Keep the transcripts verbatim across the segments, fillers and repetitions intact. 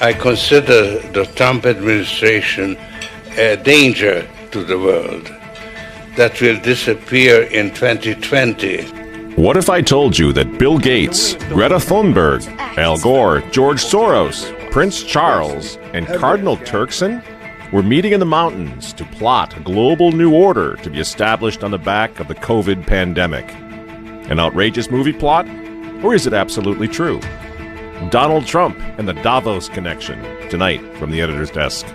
I consider the Trump administration a danger to the world that will disappear in twenty twenty. What if I told you that Bill Gates, Greta Thunberg, Al Gore, George Soros, Prince Charles, and Cardinal Turkson were meeting in the mountains to plot a global new order to be established on the back of the COVID pandemic? An outrageous movie plot? Or is it absolutely true? Donald Trump and the Davos connection, tonight from the editor's desk.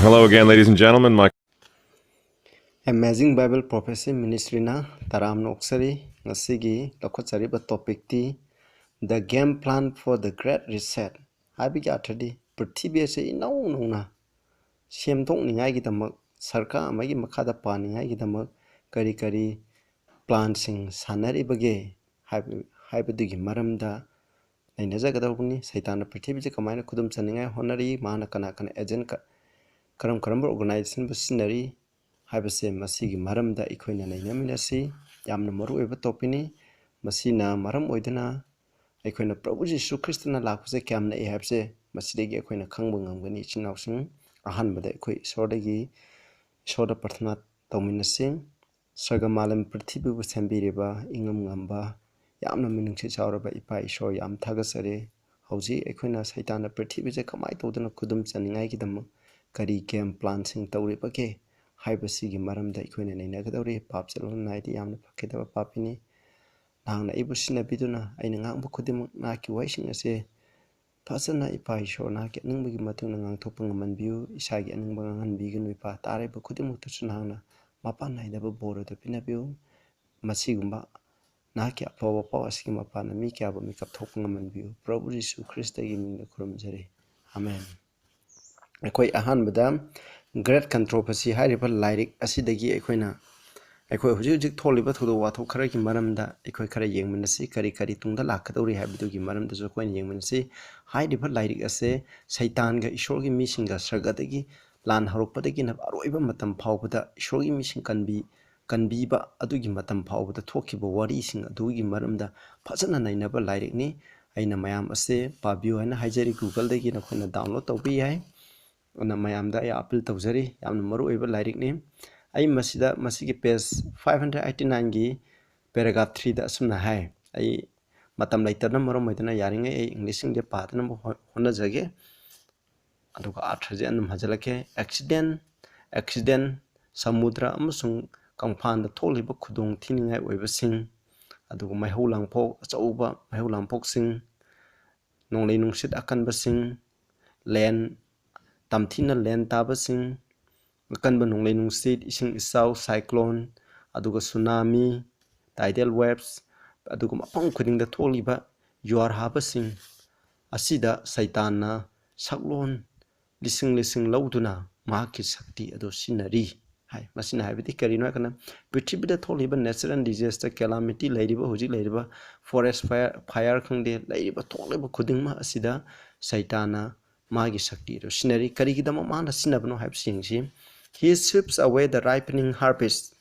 Hello again, ladies and gentlemen. My Amazing Bible Prophecy Ministryꯅ ꯇꯔꯥꯝꯅ ꯑꯣꯛꯆꯔꯤ꯫ ꯉꯁꯤꯒꯤ ꯂꯧꯈꯠꯆꯔꯤꯕ ꯇꯣꯄꯤꯛꯇꯤ The Game Plan for the Great Reset ꯍꯥꯏꯕꯒꯤ ꯑꯥꯔꯊꯗꯤ ꯄ꯭ꯔꯤꯊꯤꯕꯤ ꯑꯁꯤ ꯏꯅꯧ ꯅꯧꯅ ꯁꯦꯝꯗꯣꯛꯅꯤꯡꯉꯥꯏꯒꯤꯗꯃꯛ, ꯁꯔꯀꯥꯔ ꯑꯃꯒꯤ ꯃꯈꯥꯗ ꯄꯥꯅꯤꯡꯉꯥꯏꯒꯤꯗꯃꯛ ꯀꯔꯤ ꯀꯔꯤ ꯄ꯭ꯂꯥꯟꯁꯤꯡ ꯁꯥꯟꯅꯔꯤꯕꯒꯦ ꯍꯥꯏꯕ-, ꯍꯥꯏꯕꯗꯨꯒꯤ ꯃꯔꯝꯗ ꯅꯩꯅꯖꯒꯗꯧꯕꯅꯤ꯫ ꯁꯩꯇꯥꯟꯅ ꯄ꯭ꯔꯤꯊꯤꯕꯤꯁꯦ ꯀꯃꯥꯏꯅ ꯈꯨꯗꯨꯝ ꯆꯟꯅꯤꯡꯉꯥꯏ ꯍꯣꯠꯅꯔꯤ, ꯃꯥꯅ ꯀꯅꯥ ꯀꯅꯥ ꯑꯦꯖꯦꯟ ꯀ-, ꯀꯔꯝ ꯀꯔꯝꯕ ꯑꯣꯔꯒꯅꯥꯏꯖꯦꯁꯟꯕꯨ ꯁꯤꯖꯤꯟꯅꯔꯤ ꯍꯥꯏꯕꯁꯦ ꯃꯁꯤꯒꯤ ꯃꯔꯝꯗ ꯑꯩꯈꯣꯏꯅ ꯅꯩꯅꯃꯤꯟꯅꯁꯤ꯫ ꯌꯥꯝꯅ ꯃꯔꯨꯑꯣꯏꯕ ꯇꯣꯄꯤꯛꯅꯤ꯫ ꯃꯁꯤꯅ ꯃꯔꯝ ꯑꯣꯏꯗꯨꯅ ꯑꯩꯈꯣꯏꯅ ꯄ꯭ꯔꯚꯨ ꯖꯤꯁꯨ ꯈ꯭ꯔꯤꯁꯇꯅ ꯂꯥꯛꯄꯁꯦ ꯀꯌꯥꯝ ꯅꯛꯏ ꯍꯥꯏꯕꯁꯦ ꯃꯁꯤꯗꯒꯤ ꯑꯩꯈꯣꯏꯅ ꯈꯪꯕ ꯉꯝꯒꯅꯤ꯫ ꯏꯆꯤꯟ ꯏꯅꯥꯎꯁꯤꯡ, ꯑꯍꯥꯟꯕꯗ ꯑꯩꯈꯣꯏ ꯏꯁꯣꯔꯗꯒꯤ, ꯏꯁꯣꯔꯗ ꯄ꯭ꯔꯊꯅꯥ ꯇꯧꯃꯤꯟꯅꯁꯤ꯫ ꯁꯔꯒ ꯃꯥꯂꯦꯝ ꯄ꯭ꯔꯤꯊꯤꯕꯤꯕꯨ ꯁꯦꯝꯕꯤꯔꯤꯕ ꯏꯉꯝ ꯉꯝꯕ, ꯌꯥꯝꯅ ꯃꯤꯅꯨꯡꯁꯤ ꯆꯥꯎꯔꯕ ꯏꯄꯥ ꯏꯁꯣꯔ, ꯌꯥꯝ ꯊꯥꯒꯠꯆꯔꯤ꯫ ꯍꯧꯖꯤꯛ ꯑꯩꯈꯣꯏꯅ ꯁꯩꯇꯥꯟꯅ ꯄ꯭ꯔꯤꯊꯤꯕꯤꯁꯦ ꯀꯃꯥꯏꯅ ꯇꯧꯗꯅ ꯈꯨꯗꯨꯝ ꯆꯟꯅꯤꯡꯉꯥꯏꯒꯤꯗꯃꯛ ꯀꯔꯤ ꯒꯦꯝ ꯄ꯭ꯂꯥꯟꯁꯤꯡ ꯇꯧꯔꯤꯕꯒꯦ ꯍꯥꯏꯕꯁꯤꯒꯤ ꯃꯔꯝꯗ ꯑꯩꯈꯣꯏꯅ ꯅꯩꯅꯒꯗꯧꯔꯤ꯫ ꯄꯥꯞ ꯆꯦꯜꯍꯧꯅ ꯅꯥꯏꯗꯤ ꯌꯥꯝꯅ ꯐꯈꯤꯗꯕ ꯄꯥꯄꯤꯅꯤ꯫ ꯅꯍꯥꯛꯅ ꯑꯩꯕꯨ ꯁꯤꯟꯅꯕꯤꯗꯨꯅ ꯑꯩꯅ ꯉꯥꯡꯕ ꯈꯨꯗꯤꯡꯃꯛ ꯅꯍꯥꯛꯀꯤ ꯋꯥꯍꯩꯁꯤꯡ ꯑꯁꯦ ꯐꯖꯅ ꯏꯄꯥ ꯏꯁꯣꯔ ꯅꯍꯥꯛꯀꯤ ꯑꯅꯤꯡꯕꯒꯤ ꯃꯇꯨꯡ ꯏꯟꯅ ꯉꯥꯡꯊꯣꯛꯄ ꯉꯝꯍꯟꯕꯤꯌꯨ꯫ ꯏꯁꯥꯒꯤ ꯑꯅꯤꯡꯕ ꯉꯥꯡꯍꯟꯕꯤꯒꯅꯨ ꯏꯄꯥ꯫ ꯇꯥꯔꯤꯕ ꯈꯨꯗꯤꯡꯃꯛꯇꯁꯨ ꯅꯍꯥꯛꯅ ꯃꯄꯥꯟ ꯅꯥꯏꯗꯕ ꯕꯣꯔ ꯑꯗꯨ ꯄꯤꯅꯕꯤꯌꯨ꯫ ꯃꯁꯤꯒꯨꯝꯕ ꯅꯍꯥꯛꯀꯤ ꯑꯐꯕ ꯄꯥꯎ ꯑꯁꯤꯒꯤ ꯃꯄꯥꯟꯅ ꯃꯤ ꯀꯌꯥꯕꯨ ꯃꯤꯀꯞ ꯊꯣꯛꯄ ꯉꯝꯍꯟꯕꯤꯌꯨ꯫ ꯄ꯭ꯔꯚꯨ ꯖꯤꯁꯨ ꯈ꯭ꯔꯤꯁꯇꯒꯤ ꯃꯤꯡꯗ ꯈꯨꯔꯨꯝꯖꯔꯤ꯫ ꯑꯃꯦꯟ꯫ ꯑꯩꯈꯣꯏ ꯑꯍꯥꯟꯕꯗ Great Controversy ꯍꯥꯏꯔꯤꯕ ꯂꯥꯏꯔꯤꯛ ꯑꯁꯤꯗꯒꯤ ꯑꯩꯈꯣꯏꯅ, ꯑꯩꯈꯣꯏ ꯍꯧꯖꯤꯛ ꯍꯧꯖꯤꯛ ꯊꯣꯛꯂꯤꯕ ꯊꯧꯗꯣꯛ ꯋꯥꯊꯣꯛ ꯈꯔꯒꯤ ꯃꯔꯝꯗ ꯑꯩꯈꯣꯏ ꯈꯔ ꯌꯦꯡꯃꯤꯟꯅꯁꯤ꯫ ꯀꯔꯤ ꯀꯔꯤ ꯇꯨꯡꯗ ꯂꯥꯛꯀꯗꯧꯔꯤ ꯍꯥꯏꯕꯗꯨꯒꯤ ꯃꯔꯝꯗꯁꯨ ꯑꯩꯈꯣꯏꯅ ꯌꯦꯡꯃꯤꯟꯅꯁꯤ꯫ ꯍꯥꯏꯔꯤꯕ ꯂꯥꯏꯔꯤꯛ ꯑꯁꯦ ꯁꯩꯇꯥꯟꯒ ꯏꯁꯣꯔꯒꯤ ꯃꯤꯁꯤꯡꯒ ꯁꯔꯒꯗꯒꯤ ꯂꯥꯟ ꯍꯧꯔꯛꯄꯗꯒꯤꯅ ꯑꯔꯣꯏꯕ ꯃꯇꯝ ꯐꯥꯎꯕꯗ ꯏꯁꯣꯔꯒꯤ ꯃꯤꯁꯤꯡ ꯀꯟꯕꯤ ꯀꯟꯕꯤꯕ ꯑꯗꯨꯒꯤ ꯃꯇꯝ ꯐꯥꯎꯕꯗ ꯊꯣꯛꯈꯤꯕ ꯋꯥꯔꯤꯁꯤꯡ ꯑꯗꯨꯒꯤ ꯃꯔꯝꯗ ꯐꯖꯅ ꯅꯩꯅꯕ ꯂꯥꯏꯔꯤꯛꯅꯤ꯫ ꯑꯩꯅ ꯃꯌꯥꯝ ꯑꯁꯦ ꯄꯥꯕꯤꯌꯨ ꯍꯥꯏꯅ ꯍꯥꯏꯖꯔꯤ꯫ Google-ꯗꯒꯤ ꯅꯈꯣꯏꯅ download ꯇꯧꯕ ꯌꯥꯏ꯫ ꯑꯗꯨꯅ ꯃꯌꯥꯝꯗ ꯑꯩ appeal ꯇꯧꯖꯔꯤ꯫ ꯌꯥꯝꯅ ꯃꯔꯨ ꯑꯣꯏꯕ ꯂꯥꯏꯔꯤꯛꯅꯤ꯫ ꯑꯩ ꯃꯁꯤꯗ, ꯃꯁꯤꯒꯤ page five hundred eighty nine-ꯒꯤ paragraph three-ꯗ ꯑꯁꯨꯝꯅ ꯍꯥꯏ꯫ ꯑꯩ ꯃꯇꯝ ꯂꯩꯇꯕꯅ ꯃꯔꯝ ꯑꯣꯏꯗꯅ ꯌꯥꯔꯤꯉꯩ ꯑꯩ English-ꯁꯤꯡꯁꯦ ꯄꯥꯗꯅꯕ ꯍꯣ-, ꯍꯣꯠꯅꯖꯒꯦ꯫ ꯑꯗꯨꯒ ꯑꯥꯔꯊꯁꯦ ꯑꯗꯨꯝ ꯍꯟꯖꯤꯜꯂꯛꯀꯦ꯫ Accident, accident, ꯁꯃꯨꯗ꯭ꯔ ꯑꯃꯁꯨꯡ ꯀꯪꯐꯥꯟꯗ ꯊꯣꯛꯂꯤꯕ ꯈꯨꯗꯣꯡ ꯊꯤꯅꯤꯡꯉꯥꯏ ꯑꯣꯏꯕꯁꯤꯡ, ꯑꯗꯨꯒ ꯃꯩꯍꯧ ꯂꯥꯡꯄꯣꯛ, ꯑꯆꯧꯕ ꯃꯩꯍꯧ ꯂꯥꯡꯄꯣꯛꯁꯤꯡ, ꯅꯣꯡꯂꯩ ꯅꯨꯡꯁꯤꯠ ꯑꯀꯟꯕꯁꯤꯡ, ꯂꯦꯟ, ꯇꯝꯊꯤꯅ ꯂꯦꯟ ꯇꯥꯕꯁꯤꯡ, ꯑꯀꯟꯕ ꯅꯣꯡꯂꯩ ꯅꯨꯡꯁꯤꯠ, ꯏꯁꯤꯡ ꯏꯆꯥꯎ, cyclone, ꯑꯗꯨꯒ tsunami, tidal waves, ꯑꯗꯨꯒ ꯃꯐꯝ ꯈꯨꯗꯤꯡꯗ ꯊꯣꯛꯂꯤꯕ ꯌꯨꯍꯥꯔ ꯍꯥꯕꯁꯤꯡ ꯑꯁꯤꯗ ꯁꯩꯇꯥꯟꯅ ꯁꯛꯂꯣꯟ ꯂꯤꯁꯤꯡ ꯂꯤꯁꯤꯡ ꯂꯧꯗꯨꯅ ꯃꯍꯥꯛꯀꯤ ꯁꯛꯇꯤ ꯑꯗꯨ ꯁꯤꯖꯤꯟꯅꯔꯤ ꯍꯥꯏ꯫ ꯃꯁꯤꯅ ꯍꯥꯏꯕꯗꯤ ꯀꯔꯤꯅꯣ ꯍꯥꯏꯔꯀꯥꯟꯗ, ꯄ꯭ꯔꯤꯊꯤꯕꯤꯗ ꯊꯣꯛꯂꯤꯕ natural disaster, calamity, ꯂꯩꯔꯤꯕ, ꯍꯧꯖꯤꯛ ꯂꯩꯔꯤꯕ forest fire, fire ꯈꯪꯗꯦ, ꯂꯩꯔꯤꯕ ꯊꯣꯛꯂꯤꯕ ꯈꯨꯗꯤꯡꯃꯛ ꯑꯁꯤꯗ ꯁꯩꯇꯥꯟꯅ ꯃꯥꯒꯤ ꯁꯛꯇꯤ ꯑꯗꯨ ꯁꯤꯖꯤꯟꯅꯔꯤ꯫ ꯀꯔꯤꯒꯤꯗꯃꯛ ꯃꯥꯅ ꯁꯤꯖꯤꯟꯅꯕꯅꯣ ꯍꯥꯏꯕꯁꯤ ꯌꯦꯡꯁꯤ꯫ He sweeps away the ripening harvest,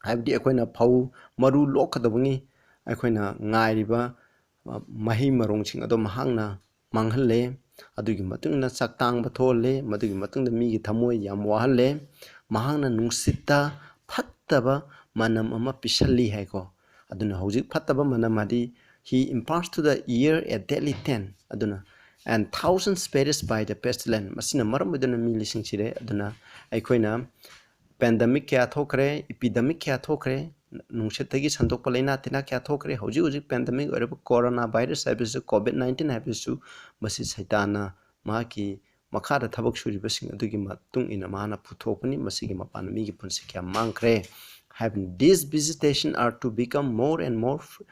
ꯍꯥꯏꯕꯗꯤ ꯑꯩꯈꯣꯏꯅ ꯐꯧ ꯃꯔꯨ ꯂꯣꯛꯀꯗꯕꯒꯤ ꯑꯩꯈꯣꯏꯅ ꯉꯥꯏꯔꯤꯕ, ꯑ, ꯃꯍꯩ ꯃꯔꯣꯡꯁꯤꯡ ꯑꯗꯣ ꯃꯍꯥꯛꯅ ꯃꯥꯡꯍꯜꯂꯦ꯫ ꯑꯗꯨꯒꯤ ꯃꯇꯨꯡ ꯏꯟꯅ ꯆꯥꯛ ꯇꯥꯡꯕ ꯊꯣꯛꯍꯜꯂꯦ꯫ ꯃꯗꯨꯒꯤ ꯃꯇꯨꯡꯗ ꯃꯤꯒꯤ ꯊꯃꯣꯏ ꯌꯥꯝ ꯋꯥꯍꯜꯂꯦ꯫ ꯃꯍꯥꯛꯅ ꯅꯨꯡꯁꯤꯠꯇ ꯐꯠꯇꯕ ꯃꯅꯝ ꯑꯃ ꯄꯤꯁꯜꯂꯤ ꯍꯥꯏꯀꯣ꯫ ꯑꯗꯨꯅ ꯍꯧꯖꯤꯛ ꯐꯠꯇꯕ ꯃꯅꯝ ꯍꯥꯏꯗꯤ, he imparts to the air a deadly taint꯫ ꯑꯗꯨꯅ, and thousands perish by the pestilence꯫ ꯃꯁꯤꯅ ꯃꯔꯝ ꯑꯣꯏꯗꯨꯅ ꯃꯤ ꯂꯤꯁꯤꯡ ꯁꯤꯔꯦ꯫ ꯑꯗꯨꯅ ꯑꯩꯈꯣꯏꯅ pandemic ꯀꯌꯥ ꯊꯣꯛꯈ꯭ꯔꯦ, epidemic ꯀꯌꯥ ꯊꯣꯛꯈ꯭ꯔꯦ, ꯅꯨꯡꯁꯤꯠꯇꯒꯤ ꯁꯟꯗꯣꯛꯄ ꯂꯥꯏꯅꯥ ꯇꯤꯟꯅꯥ ꯀꯌꯥ ꯊꯣꯛꯈ꯭ꯔꯦ꯫ ꯍꯧꯖꯤꯛ ꯍꯧꯖꯤꯛ pandemic ꯑꯣꯏꯔꯤꯕ corona virus ꯍꯥꯏꯕꯁꯤꯁꯨ, COVID nineteen ꯍꯥꯏꯕꯁꯤꯁꯨ, ꯃꯁꯤ ꯁꯩꯇꯥꯟꯅ ꯃꯍꯥꯛꯀꯤ ꯃꯈꯥꯗ ꯊꯕꯛ ꯁꯨꯔꯤꯕꯁꯤꯡ ꯑꯗꯨꯒꯤ ꯃꯇꯨꯡ ꯏꯟꯅ ꯃꯥꯅ ꯄꯨꯊꯣꯛꯄꯅꯤ꯫ ꯃꯁꯤꯒꯤ ꯃꯄꯥꯟꯗ ꯃꯤꯒꯤ ꯄꯨꯟꯁꯤ ꯀꯌꯥ ꯃꯥꯡꯈ꯭ꯔꯦ ꯍꯥꯏꯕꯅꯤ꯫ These visitations are to become more and more fr-,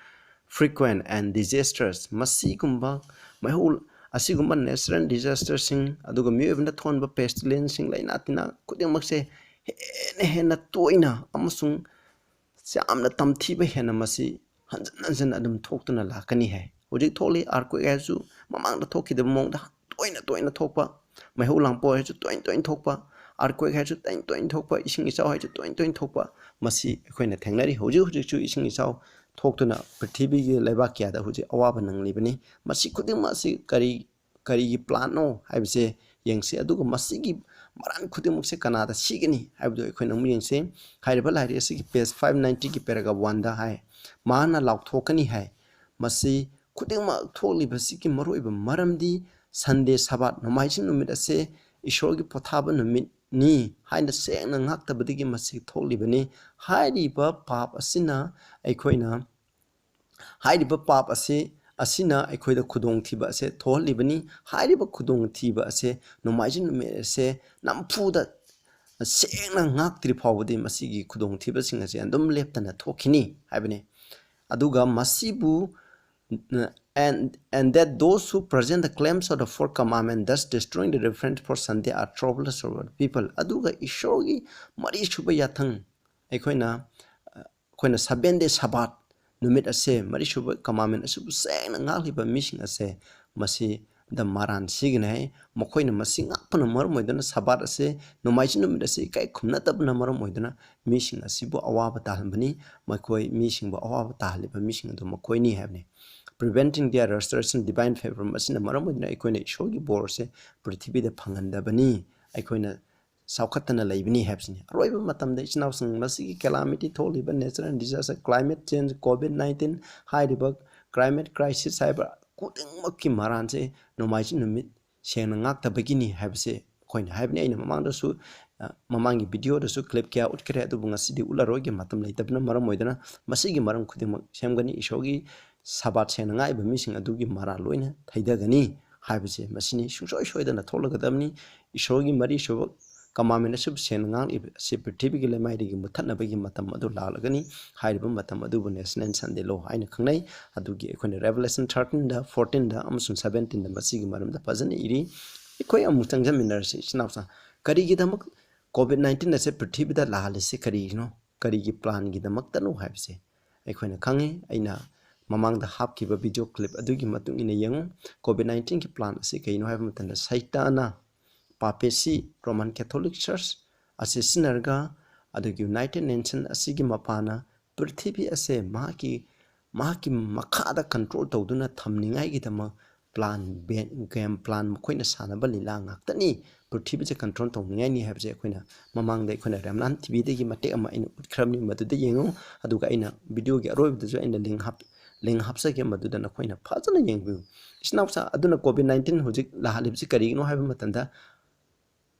frequent and disastrous꯫ ꯃꯁꯤꯒꯨꯝꯕ ꯃꯩꯍꯧ, ꯑꯁꯤꯒꯨꯝꯕ natural disasterꯁꯤꯡ, ꯑꯗꯨꯒ ꯃꯤꯑꯣꯏꯕꯅ ꯊꯣꯛꯍꯟꯕ pestilenceꯁꯤꯡ, ꯂꯥꯏꯅꯥ ꯇꯤꯟꯅꯥ ꯈꯨꯗꯤꯡꯃꯛꯁꯦ ꯍꯦꯟꯅ ꯍꯦꯟꯅ ꯇꯣꯏꯅ ꯑꯃꯁꯨꯡ ꯌꯥꯝꯅ ꯇꯝꯊꯤꯕ ꯍꯦꯟꯅ ꯃꯁꯤ ꯍꯟꯖꯤꯟ ꯍꯟꯖꯤꯟ ꯑꯗꯨꯝ ꯊꯣꯛꯇꯨꯅ ꯂꯥꯛꯀꯅꯤ ꯍꯥꯏ꯫ ꯍꯧꯖꯤꯛ ꯊꯣꯛꯂꯤ earthquake ꯍꯥꯏꯔꯁꯨ, ꯃꯃꯥꯡꯗ ꯊꯣꯛꯈꯤꯗꯕ ꯃꯑꯣꯡꯗ ꯇꯣꯏꯅ ꯇꯣꯏꯅ ꯊꯣꯛꯄ, ꯃꯩꯍꯧ ꯂꯥꯡꯄꯣꯛ ꯍꯥꯏꯔꯁꯨ ꯇꯣꯏꯅ ꯇꯣꯏꯅ ꯊꯣꯛꯄ, earthquake ꯍꯥꯏꯔꯁꯨ ꯇꯣꯏꯅ ꯇꯣꯏꯅ ꯊꯣꯛꯄ, ꯏꯁꯤꯡ ꯏꯆꯥꯎ ꯍꯥꯏꯔꯁꯨ ꯇꯣꯏꯅ ꯇꯣꯏꯅ ꯊꯣꯛꯄ, ꯃꯁꯤ ꯑꯩꯈꯣꯏꯅ ꯊꯦꯡꯅꯔꯤ꯫ ꯍꯧꯖꯤꯛ ꯍꯧꯖꯤꯛꯁꯨ ꯏꯁꯤꯡ ꯏꯆꯥꯎ ꯊꯣꯛꯇꯨꯅ ꯄ꯭ꯔꯤꯊꯤꯕꯤꯒꯤ ꯂꯩꯕꯥꯛ ꯀꯌꯥꯗ ꯍꯧꯖꯤꯛ ꯑꯋꯥꯕ ꯅꯪꯂꯤꯕꯅꯤ꯫ ꯃꯁꯤ ꯈꯨꯗꯤꯡꯃꯛ ꯑꯁꯤ ꯀꯔꯤ, ꯀꯔꯤꯒꯤ ꯄ꯭ꯂꯥꯟꯅꯣ ꯍꯥꯏꯕꯁꯦ ꯌꯦꯡꯁꯤ꯫ ꯑꯗꯨꯒ ꯃꯁꯤꯒꯤ ꯃꯔꯥꯟ ꯈꯨꯗꯤꯡꯃꯛꯁꯦ ꯀꯅꯥꯗ ꯁꯤꯒꯅꯤ ꯍꯥꯏꯕꯗꯨ ꯑꯩꯈꯣꯏꯅ ꯑꯃꯨꯛ ꯌꯦꯡꯁꯤ꯫ ꯍꯥꯏꯔꯤꯕ ꯂꯥꯏꯔꯤꯛ ꯑꯁꯤꯒꯤ page five ninetyꯒꯤ paragraph oneꯗ ꯍꯥꯏ, ꯃꯍꯥꯛꯅ ꯂꯥꯎꯊꯣꯛꯀꯅꯤ ꯍꯥꯏ꯫ ꯃꯁꯤ ꯈꯨꯗꯤꯡꯃꯛ ꯊꯣꯛꯂꯤꯕꯁꯤꯒꯤ ꯃꯔꯨꯑꯣꯏꯕ ꯃꯔꯝꯗꯤ Sunday ꯁꯕꯥꯠ, ꯅꯣꯡꯃꯥꯏꯖꯤꯡ ꯅꯨꯃꯤꯠ ꯑꯁꯦ ꯏꯁꯣꯔꯒꯤ ꯄꯣꯊꯥꯕ ꯅꯨꯃꯤꯠꯅꯤ ꯍꯥꯏꯅ ꯁꯦꯡꯅ ꯉꯥꯛꯇꯕꯗꯒꯤ ꯃꯁꯤ ꯊꯣꯛꯂꯤꯕꯅꯤ꯫ ꯍꯥꯏꯔꯤꯕ ꯄꯥꯞ ꯑꯁꯤꯅ ꯑꯩꯈꯣꯏꯅ, ꯍꯥꯏꯔꯤꯕ ꯄꯥꯞ ꯑꯁꯤ, ꯑꯁꯤꯅ ꯑꯩꯈꯣꯏꯗ ꯈꯨꯗꯣꯡꯊꯤꯕ ꯑꯁꯦ ꯊꯣꯛꯍꯜꯂꯤꯕꯅꯤ꯫ ꯍꯥꯏꯔꯤꯕ ꯈꯨꯗꯣꯡꯊꯤꯕ ꯑꯁꯦ ꯅꯣꯡꯃꯥꯏꯖꯤꯡ ꯅꯨꯃꯤꯠ ꯑꯁꯦ ꯅꯝꯐꯨꯗ ꯁꯦꯡꯅ ꯉꯥꯛꯇ꯭ꯔꯤ ꯐꯥꯎꯕꯗꯤ ꯃꯁꯤꯒꯤ ꯈꯨꯗꯣꯡꯊꯤꯕꯁꯤꯡ ꯑꯁꯦ ꯑꯗꯨꯝ ꯂꯦꯞꯇꯅ ꯊꯣꯛꯈꯤꯅꯤ ꯍꯥꯏꯕꯅꯤ꯫ ꯑꯗꯨꯒ ꯃꯁꯤꯕꯨ, and, and that those who present the claims of the fourth commandment, thus destroying the reverence for Sunday, are troublous people. ꯑꯗꯨꯒ ꯏꯁꯣꯔꯒꯤ ꯃꯔꯤꯁꯨꯕ ꯌꯥꯊꯪ, ꯑꯩꯈꯣꯏꯅ, ꯑꯩꯈꯣꯏꯅ seven day Sabbath ꯅꯨꯃꯤꯠ ꯑꯁꯦ, ꯃꯔꯤꯁꯨꯕ commandment ꯑꯁꯤꯕꯨ ꯁꯦꯡꯅ ꯉꯥꯛꯂꯤꯕ ꯃꯤꯁꯤꯡ ꯑꯁꯦ ꯃꯁꯤꯗ ꯃꯔꯥꯟ ꯁꯤꯒꯅꯤ ꯍꯥꯏ꯫ ꯃꯈꯣꯏꯅ ꯃꯁꯤ ꯉꯥꯛꯄꯅ ꯃꯔꯝ ꯑꯣꯏꯗꯨꯅ, ꯁꯕꯥꯠ ꯑꯁꯦ, ꯅꯣꯡꯃꯥꯏꯖꯤꯡ ꯅꯨꯃꯤꯠ ꯑꯁꯤ ꯏꯀꯥꯏ ꯈꯨꯝꯅꯗꯕꯅ ꯃꯔꯝ ꯑꯣꯏꯗꯨꯅ ꯃꯤꯁꯤꯡ ꯑꯁꯤꯕꯨ ꯑꯋꯥꯕ ꯇꯥꯍꯟꯕꯅꯤ꯫ ꯃꯈꯣꯏ ꯃꯤꯁꯤꯡꯕꯨ ꯑꯋꯥꯕ ꯇꯥꯍꯜꯂꯤꯕ ꯃꯤꯁꯤꯡ ꯑꯗꯨ ꯃꯈꯣꯏꯅꯤ ꯍꯥꯏꯕꯅꯤ꯫ Preventing their restoration, divine favor, ꯃꯁꯤꯅ ꯃꯔꯝ ꯑꯣꯏꯗꯨꯅ ꯑꯩꯈꯣꯏꯅ ꯏꯁꯣꯔꯒꯤ ꯕꯣꯔꯁꯦ ꯄ꯭ꯔꯤꯊꯤꯕꯤꯗ ꯐꯪꯍꯟꯗꯕꯅꯤ꯫ ꯑꯩꯈꯣꯏꯅ ꯆꯥꯎꯈꯠꯇꯅ ꯂꯩꯕꯅꯤ ꯍꯥꯏꯕꯁꯤꯅꯤ꯫ ꯑꯔꯣꯏꯕ ꯃꯇꯝꯗ ꯏꯆꯤꯟ ꯏꯅꯥꯎꯁꯤꯡ, ꯃꯁꯤꯒꯤ calamity ꯊꯣꯛꯂꯤꯕ natural disaster, climate change, COVID nineteen ꯍꯥꯏꯔꯤꯕ climate crisis ꯍꯥꯏꯕ ꯈꯨꯗꯤꯡꯃꯛꯀꯤ ꯃꯔꯥꯟꯁꯦ ꯅꯣꯡꯃꯥꯏꯖꯤꯡ ꯅꯨꯃꯤꯠ ꯁꯦꯡꯅ ꯉꯥꯛꯇꯕꯒꯤꯅꯤ ꯍꯥꯏꯕꯁꯦ ꯑꯩꯈꯣꯏꯅ ꯍꯥꯏꯕꯅꯤ꯫ ꯑꯩꯅ ꯃꯃꯥꯡꯗꯁꯨ, ꯑ, ꯃꯃꯥꯡꯒꯤ videoꯗꯁꯨ clip ꯀꯌꯥ ꯎꯠꯈ꯭ꯔꯦ, ꯑꯗꯨꯕꯨ ꯉꯁꯤꯗꯤ ꯎꯠꯂꯔꯣꯏꯒꯦ, ꯃꯇꯝ ꯂꯩꯇꯕꯅ ꯃꯔꯝ ꯑꯣꯏꯗꯨꯅ꯫ ꯃꯁꯤꯒꯤ ꯃꯔꯝ ꯈꯨꯗꯤꯡꯃꯛ ꯁꯦꯝꯒꯅꯤ꯫ ꯏꯁꯣꯔꯒꯤ ꯁꯕꯥꯠ ꯁꯦꯡꯅ ꯉꯥꯛꯏꯕ ꯃꯤꯁꯤꯡ ꯑꯗꯨꯒꯤ ꯃꯔꯥꯜ ꯂꯣꯏꯅ ꯊꯩꯗꯒꯅꯤ ꯍꯥꯏꯕꯁꯦ ꯃꯁꯤꯅꯤ꯫ ꯁꯨꯡꯁꯣꯏ ꯁꯣꯏꯗꯅ ꯊꯣꯛꯂꯒꯗꯕꯅꯤ꯫ ꯏꯁꯣꯔꯒꯤ ꯃꯔꯤꯁꯨꯕ commandment ꯑꯁꯤꯕꯨ ꯁꯦꯡꯅ ꯉꯥꯛꯂꯤꯕ ꯑꯁꯤ ꯄ꯭ꯔꯤꯊꯤꯕꯤꯒꯤ ꯂꯩꯃꯥꯏꯗꯒꯤ ꯃꯨꯠꯊꯠꯅꯕꯒꯤ ꯃꯇꯝ ꯑꯗꯨ ꯂꯥꯛꯂꯒꯅꯤ꯫ ꯍꯥꯏꯔꯤꯕ ꯃꯇꯝ ꯑꯗꯨꯕꯨ National Sunday Law ꯍꯥꯏꯅ ꯈꯪꯅꯩ꯫ ꯑꯗꯨꯒꯤ ꯑꯩꯈꯣꯏꯅ Revelation thirteenꯗ, fourteenꯗ ꯑꯃꯁꯨꯡ seventeenꯗ ꯃꯁꯤꯒꯤ ꯃꯔꯝꯗ ꯐꯖꯅ ꯏꯔꯤ꯫ ꯑꯩꯈꯣꯏ ꯑꯃꯨꯛ ꯆꯪꯖꯃꯤꯟꯅꯔꯁꯤ, ꯏꯆꯤꯟ ꯏꯅꯥꯎꯁꯤꯡ꯫ ꯀꯔꯤꯒꯤꯗꯃꯛ COVID nineteen ꯑꯁꯦ ꯄ꯭ꯔꯤꯊꯤꯕꯤꯗ ꯂꯥꯛꯍꯜꯂꯤꯁꯤ ꯀꯔꯤꯒꯤꯅꯣ? ꯀꯔꯤꯒꯤ planꯒꯤꯗꯃꯛꯇꯅꯣ ꯍꯥꯏꯕꯁꯦ ꯑꯩꯈꯣꯏꯅ ꯈꯪꯉꯤ꯫ ꯑꯩꯅ ꯃꯃꯥꯡꯗ ꯍꯥꯞꯈꯤꯕ video clip ꯑꯗꯨꯒꯤ ꯃꯇꯨꯡ ꯏꯟꯅ ꯌꯦꯡꯉꯨ꯫ COVID nineteenꯒꯤ plan ꯑꯁꯤ ꯀꯩꯅꯣ ꯍꯥꯏꯕ ꯃꯇꯝꯗ ꯁꯩꯇꯥꯅ papacy, Roman Catholic Church ꯑꯁꯤ ꯁꯤꯖꯤꯟꯅꯔꯒ, ꯑꯗꯨꯒ United Nation ꯑꯁꯤꯒꯤ ꯃꯄꯥꯅ ꯄ꯭ꯔꯤꯊꯤꯕꯤ ꯑꯁꯦ ꯃꯍꯥꯛꯀꯤ, ꯃꯍꯥꯛꯀꯤ ꯃꯈꯥꯗ control ꯇꯧꯗꯨꯅ ꯊꯝꯅꯤꯡꯉꯥꯏꯒꯤꯗꯃꯛ plan, game plan ꯃꯈꯣꯏꯅ ꯁꯥꯟꯅꯕ ꯂꯤꯂꯥ ꯉꯥꯛꯇꯅꯤ꯫ ꯄ꯭ꯔꯤꯊꯤꯕꯤꯁꯦ control ꯇꯧꯅꯤꯡꯉꯥꯏꯅꯤ ꯍꯥꯏꯕꯁꯦ ꯑꯩꯈꯣꯏꯅ ꯃꯃꯥꯡꯗ ꯑꯩꯈꯣꯏꯅ ꯔꯦꯝꯅꯥꯟ ꯇꯤꯚꯤꯗꯒꯤ ꯃꯇꯦꯛ ꯑꯃ ꯑꯩꯅ ꯎꯠꯈ꯭ꯔꯕꯅꯤ, ꯃꯗꯨꯗ ꯌꯦꯡꯉꯨ꯫ ꯑꯗꯨꯒ ꯑꯩꯅ videoꯒꯤ ꯑꯔꯣꯏꯕꯗꯁꯨ ꯑꯩꯅ link ꯍꯥꯞ-, link ꯍꯥꯞꯆꯒꯦ, ꯃꯗꯨꯗ ꯅꯈꯣꯏꯅ ꯐꯖꯅ ꯌꯦꯡꯕꯤꯌꯨ꯫ ꯏꯆꯤꯟ ꯏꯅꯥꯎꯁꯥ, ꯑꯗꯨꯅ COVID nineteen ꯍꯧꯖꯤꯛ ꯂꯥꯛꯍꯜꯂꯤꯕꯁꯤ ꯀꯔꯤꯒꯤꯅꯣ ꯍꯥꯏꯕ ꯃꯇꯝꯗ,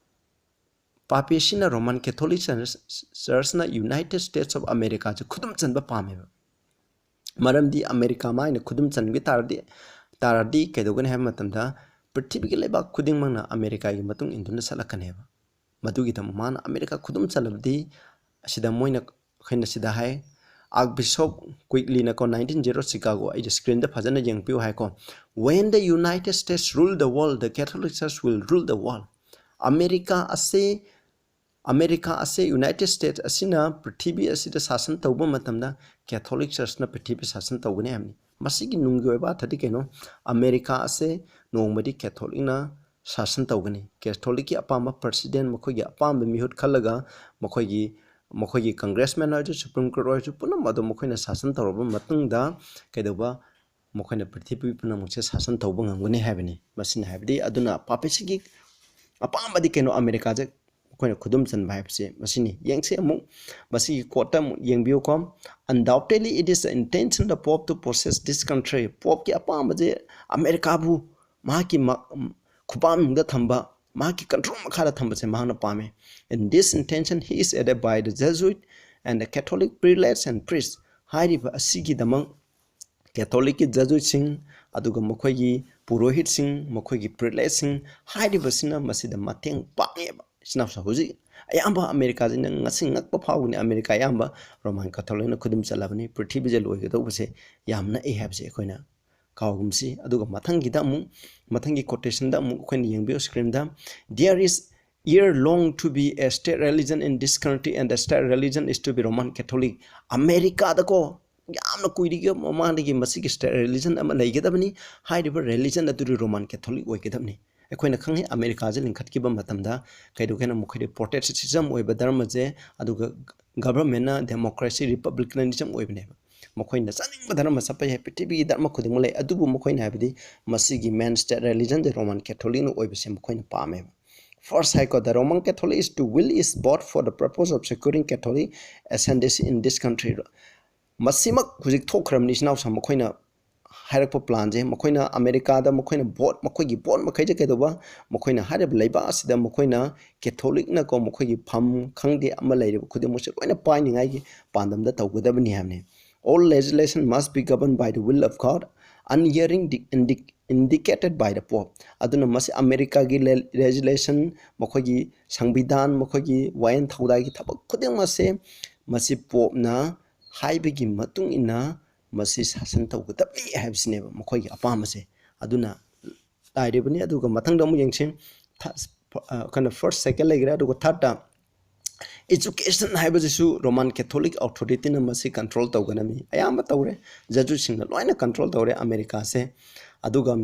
papacyꯅ, Roman Catholic Church, Churchꯅ United States of Americaꯁꯦ ꯈꯨꯗꯨꯝ ꯆꯟꯕ ꯄꯥꯝꯃꯦꯕ꯫ ꯃꯔꯝꯗꯤ ꯑꯃꯦꯔꯤꯀꯥ ꯃꯥ ꯑꯩꯅ ꯈꯨꯗꯨꯝ ꯆꯟꯒꯦ ꯇꯥꯔꯗꯤ, ꯇꯥꯔꯗꯤ ꯀꯩꯗꯧꯒꯅꯤ ꯍꯥꯏꯕ ꯃꯇꯝꯗ, ꯄ꯭ꯔꯤꯊꯤꯕꯤꯒꯤ ꯂꯩꯕꯥꯛ ꯈꯨꯗꯤꯡꯃꯛꯅ ꯑꯃꯦꯔꯤꯀꯥꯒꯤ ꯃꯇꯨꯡ ꯏꯟꯗꯨꯅ ꯆꯠꯂꯛꯀꯅꯦꯕ꯫ ꯃꯗꯨꯒꯤꯗꯃꯛ ꯃꯥꯅ ꯑꯃꯦꯔꯤꯀꯥ ꯈꯨꯗꯨꯝ ꯆꯜꯂꯕꯗꯤ, ꯑꯁꯤꯗ ꯃꯣꯏꯅ, ꯑꯩꯈꯣꯏꯅ ꯁꯤꯗ ꯍꯥꯏ, Archbishop Quigleyꯅꯀꯣ, nineteen zero Chicago, ꯑꯩꯁꯦ screenꯗ ꯐꯖꯅ ꯌꯦꯡꯕꯤꯌꯨ ꯍꯥꯏꯀꯣ, "When the United States rule the world, the Catholic Church will rule the world." America ꯑꯁꯤ, ꯑꯃꯦꯔꯤꯀꯥ ꯑꯁꯤ, United States ꯑꯁꯤꯅ ꯄ꯭ꯔꯤꯊꯤꯕꯤ ꯑꯁꯤꯗ ꯁꯥꯁꯟ ꯇꯧꯕ ꯃꯇꯝꯗ Catholic Churchꯅ ꯄ꯭ꯔꯤꯊꯤꯕꯤ ꯁꯥꯁꯟ ꯇꯧꯒꯅꯤ ꯍꯥꯏꯕꯅꯤ꯫ ꯃꯁꯤꯒꯤ ꯅꯨꯡꯒꯤ ꯑꯣꯏꯕ ꯑꯔꯊꯗꯤ ꯀꯩꯅꯣ? ꯑꯃꯦꯔꯤꯀꯥ ꯑꯁꯦ ꯅꯣꯡꯃꯗꯤ Catholicꯅ ꯁꯥꯁꯟ ꯇꯧꯒꯅꯤ꯫ Catholicꯀꯤ ꯑꯄꯥꯝꯕ president, ꯃꯈꯣꯏꯒꯤ ꯑꯄꯥꯝꯕ ꯃꯤꯍꯨꯠ ꯈꯜꯂꯒ, ꯃꯈꯣꯏꯒꯤ, ꯃꯈꯣꯏꯒꯤ congressman ꯑꯣꯏꯔꯁꯨ, Supreme Court ꯑꯣꯏꯔꯁꯨ, ꯄꯨꯝꯅꯃꯛ ꯑꯗꯨ ꯃꯈꯣꯏꯅ ꯁꯥꯁꯟ ꯇꯧꯔꯕ ꯃꯇꯨꯡꯗ ꯀꯩꯗꯧꯕ? ꯃꯈꯣꯏꯅ ꯄ꯭ꯔꯤꯊꯤꯕꯤ ꯄꯨꯝꯅꯃꯛꯁꯦ ꯁꯥꯁꯟ ꯇꯧꯕ ꯉꯝꯒꯅꯤ ꯍꯥꯏꯕꯅꯤ꯫ ꯃꯁꯤꯅ ꯍꯥꯏꯕꯗꯤ, ꯑꯗꯨꯅ papacyꯒꯤ ꯑꯄꯥꯝꯕꯗꯤ ꯀꯩꯅꯣ? ꯑꯃꯦꯔꯤꯀꯥꯁꯦ ꯑꯩꯈꯣꯏꯅ ꯈꯨꯗꯨꯝ ꯆꯟꯕ ꯍꯥꯏꯕꯁꯦ ꯃꯁꯤꯅꯤ꯫ ꯌꯦꯡꯁꯦ ꯑꯃꯨꯛ, ꯃꯁꯤꯒꯤ quoteꯇ ꯑꯃꯨꯛ ꯌꯦꯡꯕꯤꯌꯨꯀꯣ꯫ "Undoubtedly, it is the intention of the Pope to possess this country." Popeꯀꯤ ꯑꯄꯥꯝꯕꯁꯦ ꯑꯃꯦꯔꯤꯀꯥꯕꯨ ꯃꯍꯥꯛꯀꯤ ꯃ-, ꯈꯨꯄꯥꯝꯗ ꯊꯝꯕ, ꯃꯍꯥꯛꯀꯤ control ꯃꯈꯥꯗ ꯊꯝꯕꯁꯦ ꯃꯍꯥꯛꯅ ꯄꯥꯝꯃꯦ꯫ "In this intention, he is aided by the Jesuit and the Catholic prelates and priests." ꯍꯥꯏꯔꯤꯕ ꯑꯁꯤꯒꯤꯗꯃꯛ Catholicꯀꯤ Jesuitꯁꯤꯡ, ꯑꯗꯨꯒ ꯃꯈꯣꯏꯒꯤ ꯄꯨꯔꯣꯍꯤꯠꯁꯤꯡ, ꯃꯈꯣꯏꯒꯤ prelateꯁꯤꯡ, ꯍꯥꯏꯔꯤꯕꯁꯤꯅ ꯃꯁꯤꯗ ꯃꯇꯦꯡ ꯄꯥꯡꯉꯦꯕ꯫ ꯏꯆꯤꯟ ꯏꯅꯥꯎꯁꯥ, ꯍꯧꯖꯤꯛ ꯑꯌꯥꯝꯕ ꯑꯃꯦꯔꯤꯀꯥꯁꯤꯅ ꯉꯁꯤ ꯉꯛꯄ ꯐꯥꯎꯒꯅꯤ, ꯑꯃꯦꯔꯤꯀꯥ ꯑꯌꯥꯝꯕ Roman Catholicꯅ ꯈꯨꯗꯨꯝ ꯆꯜꯂꯕꯅꯤ꯫ ꯄ꯭ꯔꯤꯊꯤꯕꯤꯁꯦ ꯂꯣꯏꯒꯗꯧꯕꯁꯦ ꯌꯥꯝ ꯅꯛꯏ ꯍꯥꯏꯕꯁꯦ ꯑꯩꯈꯣꯏꯅ ꯀꯥꯎꯒꯨꯝꯁꯤ꯫ ꯑꯗꯨꯒ ꯃꯊꯪꯒꯤꯗ ꯑꯃꯨꯛ, ꯃꯊꯪꯒꯤ quotationꯗ ꯑꯃꯨꯛ ꯑꯩꯈꯣꯏꯅ ꯌꯦꯡꯕꯤꯌꯨ screenꯗ, "There is ere long to be a state religion in this country, and the state religion is to be Roman Catholic." ꯑꯃꯦꯔꯤꯀꯥꯗꯀꯣ, ꯌꯥꯝꯅ ꯀꯨꯏꯔꯤꯒꯤ ꯃꯃꯥꯡꯗꯒꯤ ꯃꯁꯤꯒꯤ state religion ꯑꯃ ꯂꯩꯒꯗꯕꯅꯤ꯫ ꯍꯥꯏꯔꯤꯕ religion ꯑꯗꯨꯗꯤ Roman Catholic ꯑꯣꯏꯒꯗꯕꯅꯤ꯫ ꯑꯩꯈꯣꯏꯅ ꯈꯪꯉꯤ, ꯑꯃꯦꯔꯤꯀꯥꯁꯦ ꯂꯤꯡꯈꯠꯈꯤꯕ ꯃꯇꯝꯗ ꯀꯩꯗꯧꯒꯦꯅ, ꯃꯈꯣꯏꯗꯤ ꯄ꯭ꯔꯣꯇꯦꯁꯇꯤꯖꯝ ꯑꯣꯏꯕ ꯙꯔꯃꯁꯦ, ꯑꯗꯨꯒ ꯒꯚꯔꯟꯃꯦꯟꯅ ꯗꯦꯃꯣꯀ꯭ꯔꯦꯁꯤ, ꯔꯤꯄꯕ꯭ꯂꯤꯀꯅꯤꯖꯝ ꯑꯣꯏꯕꯅꯦꯕ꯫ ꯃꯈꯣꯏꯅ ꯆꯥꯅꯤꯡꯕ ꯙꯔꯃ ꯆꯠꯄ ꯌꯥꯏ, ꯄ꯭ꯔꯤꯊꯤꯕꯤꯒꯤ ꯙꯔꯃ ꯈꯨꯗꯤꯡꯃꯛ ꯂꯩ, ꯑꯗꯨꯕꯨ ꯃꯈꯣꯏꯅ ꯍꯥꯏꯕꯗꯤ ꯃꯁꯤꯒꯤ ꯃꯦꯟ ꯁ꯭ꯇꯦꯠ ꯔꯤꯂꯤꯖꯟꯁꯦ ꯔꯣꯃꯥꯟ ꯀꯦꯊꯣꯂꯤꯛꯅ ꯑꯣꯏꯕꯁꯦ ꯃꯈꯣꯏꯅ ꯄꯥꯝꯃꯦꯕ꯫ First ꯍꯥꯏꯀꯣ, the Roman Catholic is to will is bought for the purpose of securing Catholic ascendancy in this country. ꯃꯁꯤꯃꯛ ꯍꯧꯖꯤꯛ ꯊꯣꯛꯈ꯭ꯔꯕꯅꯤ, ꯏꯆꯤꯟ ꯏꯅꯥꯎꯁꯥ, ꯃꯈꯣꯏꯅ ꯍꯥꯏꯔꯛꯄ ꯄ꯭ꯂꯥꯟꯁꯦ꯫ ꯃꯈꯣꯏꯅ ꯑꯃꯦꯔꯤꯀꯥꯗ ꯃꯈꯣꯏꯅ ꯚꯣꯠ, ꯃꯈꯣꯏꯒꯤ ꯚꯣꯠ ꯃꯈꯩꯁꯦ ꯀꯩꯗꯧꯕ, ꯃꯈꯣꯏꯅ ꯍꯥꯏꯔꯤꯕ ꯂꯩꯕꯥꯛ ꯑꯁꯤꯗ ꯃꯈꯣꯏꯅ ꯀꯦꯊꯣꯂꯤꯛꯅꯀꯣ, ꯃꯈꯣꯏꯒꯤ ꯐꯝ ꯈꯪꯗꯦ, ꯑꯃ ꯂꯩꯔꯤꯕ ꯈꯨꯗꯤꯡꯃꯛꯁꯦ ꯂꯣꯏꯅ ꯄꯥꯏꯅꯤꯡꯉꯥꯏꯒꯤ ꯄꯥꯟꯗꯝꯗ ꯇꯧꯒꯗꯕꯅꯤ ꯍꯥꯏꯕꯅꯤ꯫ All legislation must be governed by the will of God, unerring, indi- indicated by the Pope. ꯑꯗꯨꯅ ꯃꯁꯤ ꯑꯃꯦꯔꯤꯀꯥꯒꯤ ꯂꯦ- ꯂꯦꯖꯤꯁꯂꯦꯁꯟ, ꯃꯈꯣꯏꯒꯤ ꯁꯪꯕꯤꯙꯥꯟ, ꯃꯈꯣꯏꯒꯤ ꯋꯥꯌꯦꯜ ꯊꯧꯗꯥꯏꯒꯤ ꯊꯕꯛ ꯈꯨꯗꯤꯡꯃꯛꯁꯦ ꯃꯁꯤ ꯄꯣꯞꯅ ꯍꯥꯏꯕꯒꯤ ꯃꯇꯨꯡ ꯏꯟꯅ ꯃꯁꯤ ꯁꯥꯁꯟ ꯇꯧꯒꯗꯕꯅꯤ ꯍꯥꯏꯕꯁꯤꯅꯦꯕ ꯃꯈꯣꯏꯒꯤ ꯑꯄꯥꯝꯕꯁꯦ꯫ ꯑꯗꯨꯅ ꯇꯥꯏꯔꯤꯕꯅꯤ꯫ ꯑꯗꯨꯒ ꯃꯊꯪꯗ ꯑꯃꯨꯛ ꯌꯦꯡꯁꯤ꯫ ꯊ- ꯑ, ꯑꯩꯈꯣꯏꯅ ꯐꯥꯔꯁ, ꯁꯦꯀꯦꯟ ꯂꯩꯈ꯭ꯔꯦ꯫ ꯑꯗꯨꯒ ꯊꯥꯔꯠꯇ, ꯏꯖꯨꯀꯦꯁꯟ ꯍꯥꯏꯕꯁꯤꯁꯨ ꯔꯣꯃꯥꯟ ꯀꯦꯊꯣꯂꯤꯛ ꯑꯣꯊꯣꯔꯤꯇꯤꯅ ꯃꯁꯤ ꯀꯟꯇ꯭ꯔꯣꯜ ꯇꯧꯒꯅꯃꯤ, ꯑꯌꯥꯝꯕ ꯇꯧꯔꯦ꯫ ꯖꯖꯨꯁꯤꯡꯅ ꯂꯣꯏꯅ ꯀꯟꯇ꯭ꯔꯣꯜ ꯇꯧꯔꯦ ꯑꯃꯦꯔꯤꯀꯥꯁꯦ꯫ ꯑꯗꯨꯒ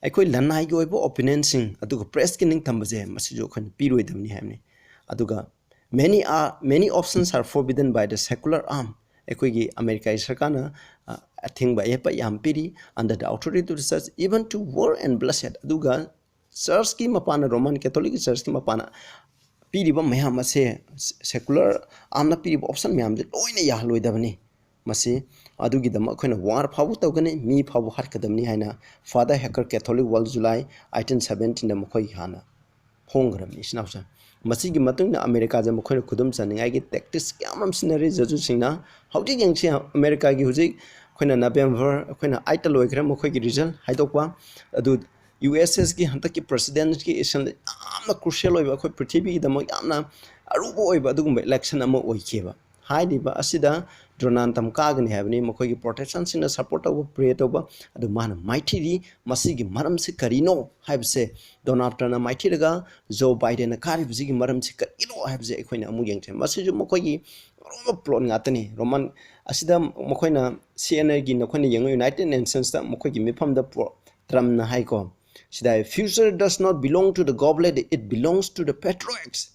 ꯑꯩꯈꯣꯏ ꯂꯅꯥꯏꯒꯤ ꯑꯣꯏꯕ ꯑꯣꯄꯤꯅꯤꯌꯟꯁꯤꯡ, ꯑꯗꯨꯒ ꯄ꯭ꯔꯦꯁꯀꯤ ꯅꯤꯡꯇꯝꯕꯁꯦ, ꯃꯁꯤꯁꯨ ꯑꯩꯈꯣꯏꯅ ꯄꯤꯔꯣꯏꯗꯕꯅꯤ ꯍꯥꯏꯕꯅꯤ꯫ ꯑꯗꯨꯒ many are, many options are forbidden by the secular arm. ꯑꯩꯈꯣꯏꯒꯤ ꯑꯃꯦꯔꯤꯀꯥꯒꯤ ꯁꯔꯀꯥꯔꯅ, ꯑ, ꯑꯊꯤꯡꯕ ꯑꯌꯦꯠꯄ ꯌꯥꯝ ꯄꯤꯔꯤ, under the authority to the church, even to war and bloodshed꯫ ꯑꯗꯨꯒ ꯆꯔꯆꯀꯤ ꯃꯄꯥꯟꯅ, ꯔꯣꯃꯥꯟ ꯀꯦꯊꯣꯂꯤꯛꯀꯤ ꯆꯔꯆꯀꯤ ꯃꯄꯥꯟꯅ ꯄꯤꯔꯤꯕ ꯃꯌꯥꯝ ꯑꯁꯦ, ꯁꯦꯀꯨꯂꯔ ꯑꯥꯔꯝꯅ ꯄꯤꯔꯤꯕ ꯑꯣꯞꯁꯟ ꯃꯌꯥꯝꯁꯦ ꯂꯣꯏꯅ ꯌꯥꯍꯜꯂꯣꯏꯗꯕꯅꯤ꯫ ꯃꯁꯤ ꯑꯗꯨꯒꯤꯗꯃꯛ ꯑꯩꯈꯣꯏꯅ ꯋꯥꯔ ꯐꯥꯎꯕ ꯇꯧꯒꯅꯤ, ꯃꯤ ꯐꯥꯎꯕ ꯍꯥꯠꯀꯗꯕꯅꯤ ꯍꯥꯏꯅ Father Hacker, Catholic World, July eighteen seventeen ꯗ ꯃꯈꯣꯏꯒꯤ ꯍꯥꯟꯅ ꯐꯣꯡꯈ꯭ꯔꯕꯅꯤ, ꯏꯆꯤꯟ ꯏꯅꯥꯎꯁꯤꯡ꯫ ꯃꯁꯤꯒꯤ ꯃꯇꯨꯡꯗ ꯑꯃꯦꯔꯤꯀꯥꯁꯦ ꯃꯈꯣꯏꯅ ꯈꯨꯗꯨꯝ ꯆꯟꯅꯤꯡꯉꯥꯏꯒꯤ ꯇꯦꯛꯇꯤꯛꯁ ꯀꯌꯥ ꯑꯃ ꯁꯤꯖꯤꯟꯅꯔꯤ ꯖꯖꯨꯁꯤꯡꯅ꯫ ꯍꯧꯖꯤꯛ ꯌꯦꯡꯁꯤ, ꯑꯃꯦꯔꯤꯀꯥꯒꯤ ꯍꯧꯖꯤꯛ ꯑꯩꯈꯣꯏꯅ ꯅꯕꯦꯝꯕꯔ, ꯑꯩꯈꯣꯏꯅ ꯑꯥꯏꯠꯇ ꯂꯣꯏꯈ꯭ꯔꯦ ꯃꯈꯣꯏꯒꯤ ꯔꯤꯖꯜ ꯍꯥꯏꯗꯣꯛꯄ꯫ ꯑꯗꯨ ꯌꯨ ꯑꯦꯁ ꯑꯦꯁꯀꯤ ꯍꯟꯗꯛꯀꯤ ꯄ꯭ꯔꯁꯤꯗꯦꯟꯁꯀꯤ ꯏꯂꯦꯛꯁꯟꯗ ꯌꯥꯝꯅ ꯀ꯭ꯔꯨꯁꯤꯌꯦꯜ ꯑꯣꯏꯕ, ꯑꯩꯈꯣꯏ ꯄ꯭ꯔꯤꯊꯤꯕꯤꯒꯤꯗꯃꯛ ꯌꯥꯝꯅ ꯑꯔꯨꯕ ꯑꯣꯏꯕ ꯑꯗꯨꯒꯨꯝꯕ ꯏꯂꯦꯛꯁꯟ ꯑꯃ ꯑꯣꯏꯈꯤꯕ꯫ ꯍꯥꯏꯔꯤꯕ ꯑꯁꯤꯗ ꯗꯣꯅꯥꯜꯗ ꯇ꯭ꯔꯝꯞ ꯀꯥꯒꯅꯤ ꯍꯥꯏꯕꯅꯤ꯫ ꯃꯈꯣꯏꯒꯤ ꯄ꯭ꯔꯣꯇꯦꯁꯇꯦꯟꯁꯤꯡꯅ ꯁꯞꯄꯣꯔꯠ ꯇꯧꯕ, ꯄ꯭ꯔꯦ ꯇꯧꯕ, ꯑꯗꯨ ꯃꯥꯅ ꯃꯥꯏꯊꯤꯔꯤ꯫ ꯃꯁꯤꯒꯤ ꯃꯔꯝꯁꯤ ꯀꯔꯤꯅꯣ ꯍꯥꯏꯕꯁꯦ, ꯗꯣꯅꯥꯜꯗ ꯇ꯭ꯔꯝꯞꯅ ꯃꯥꯏꯊꯤꯔꯒ ꯖꯣ ꯕꯥꯏꯗꯦꯟꯅ ꯀꯥꯔꯤꯕꯁꯤꯒꯤ ꯃꯔꯝꯁꯤ ꯀꯔꯤꯅꯣ ꯍꯥꯏꯕꯁꯦ ꯑꯩꯈꯣꯏꯅ ꯑꯃꯨꯛ ꯌꯦꯡꯁꯦ꯫ ꯃꯁꯤꯁꯨ ꯃꯈꯣꯏꯒꯤ ꯑꯔꯨꯕ ꯄ꯭ꯂꯣꯠ ꯉꯥꯛꯇꯅꯤ꯫ ꯔꯣꯃꯥꯟ ꯑꯁꯤꯗ ꯃꯈꯣꯏꯅ ꯁꯤ ꯑꯦꯟ ꯑꯦꯒꯤ ꯅꯈꯣꯏꯅ ꯌꯦꯡꯉꯨ, ꯌꯨꯅꯥꯏꯇꯦꯠ ꯅꯦꯁꯟꯁꯇ ꯃꯈꯣꯏꯒꯤ ꯃꯤꯐꯝꯗ ꯄ꯭ꯔꯣ-, ꯇ꯭ꯔꯝꯞꯅ ꯍꯥꯏꯀꯣ, ꯁꯤꯗ ꯍꯥꯏ, "Future does not belong to the globalist, it belongs to the patriots."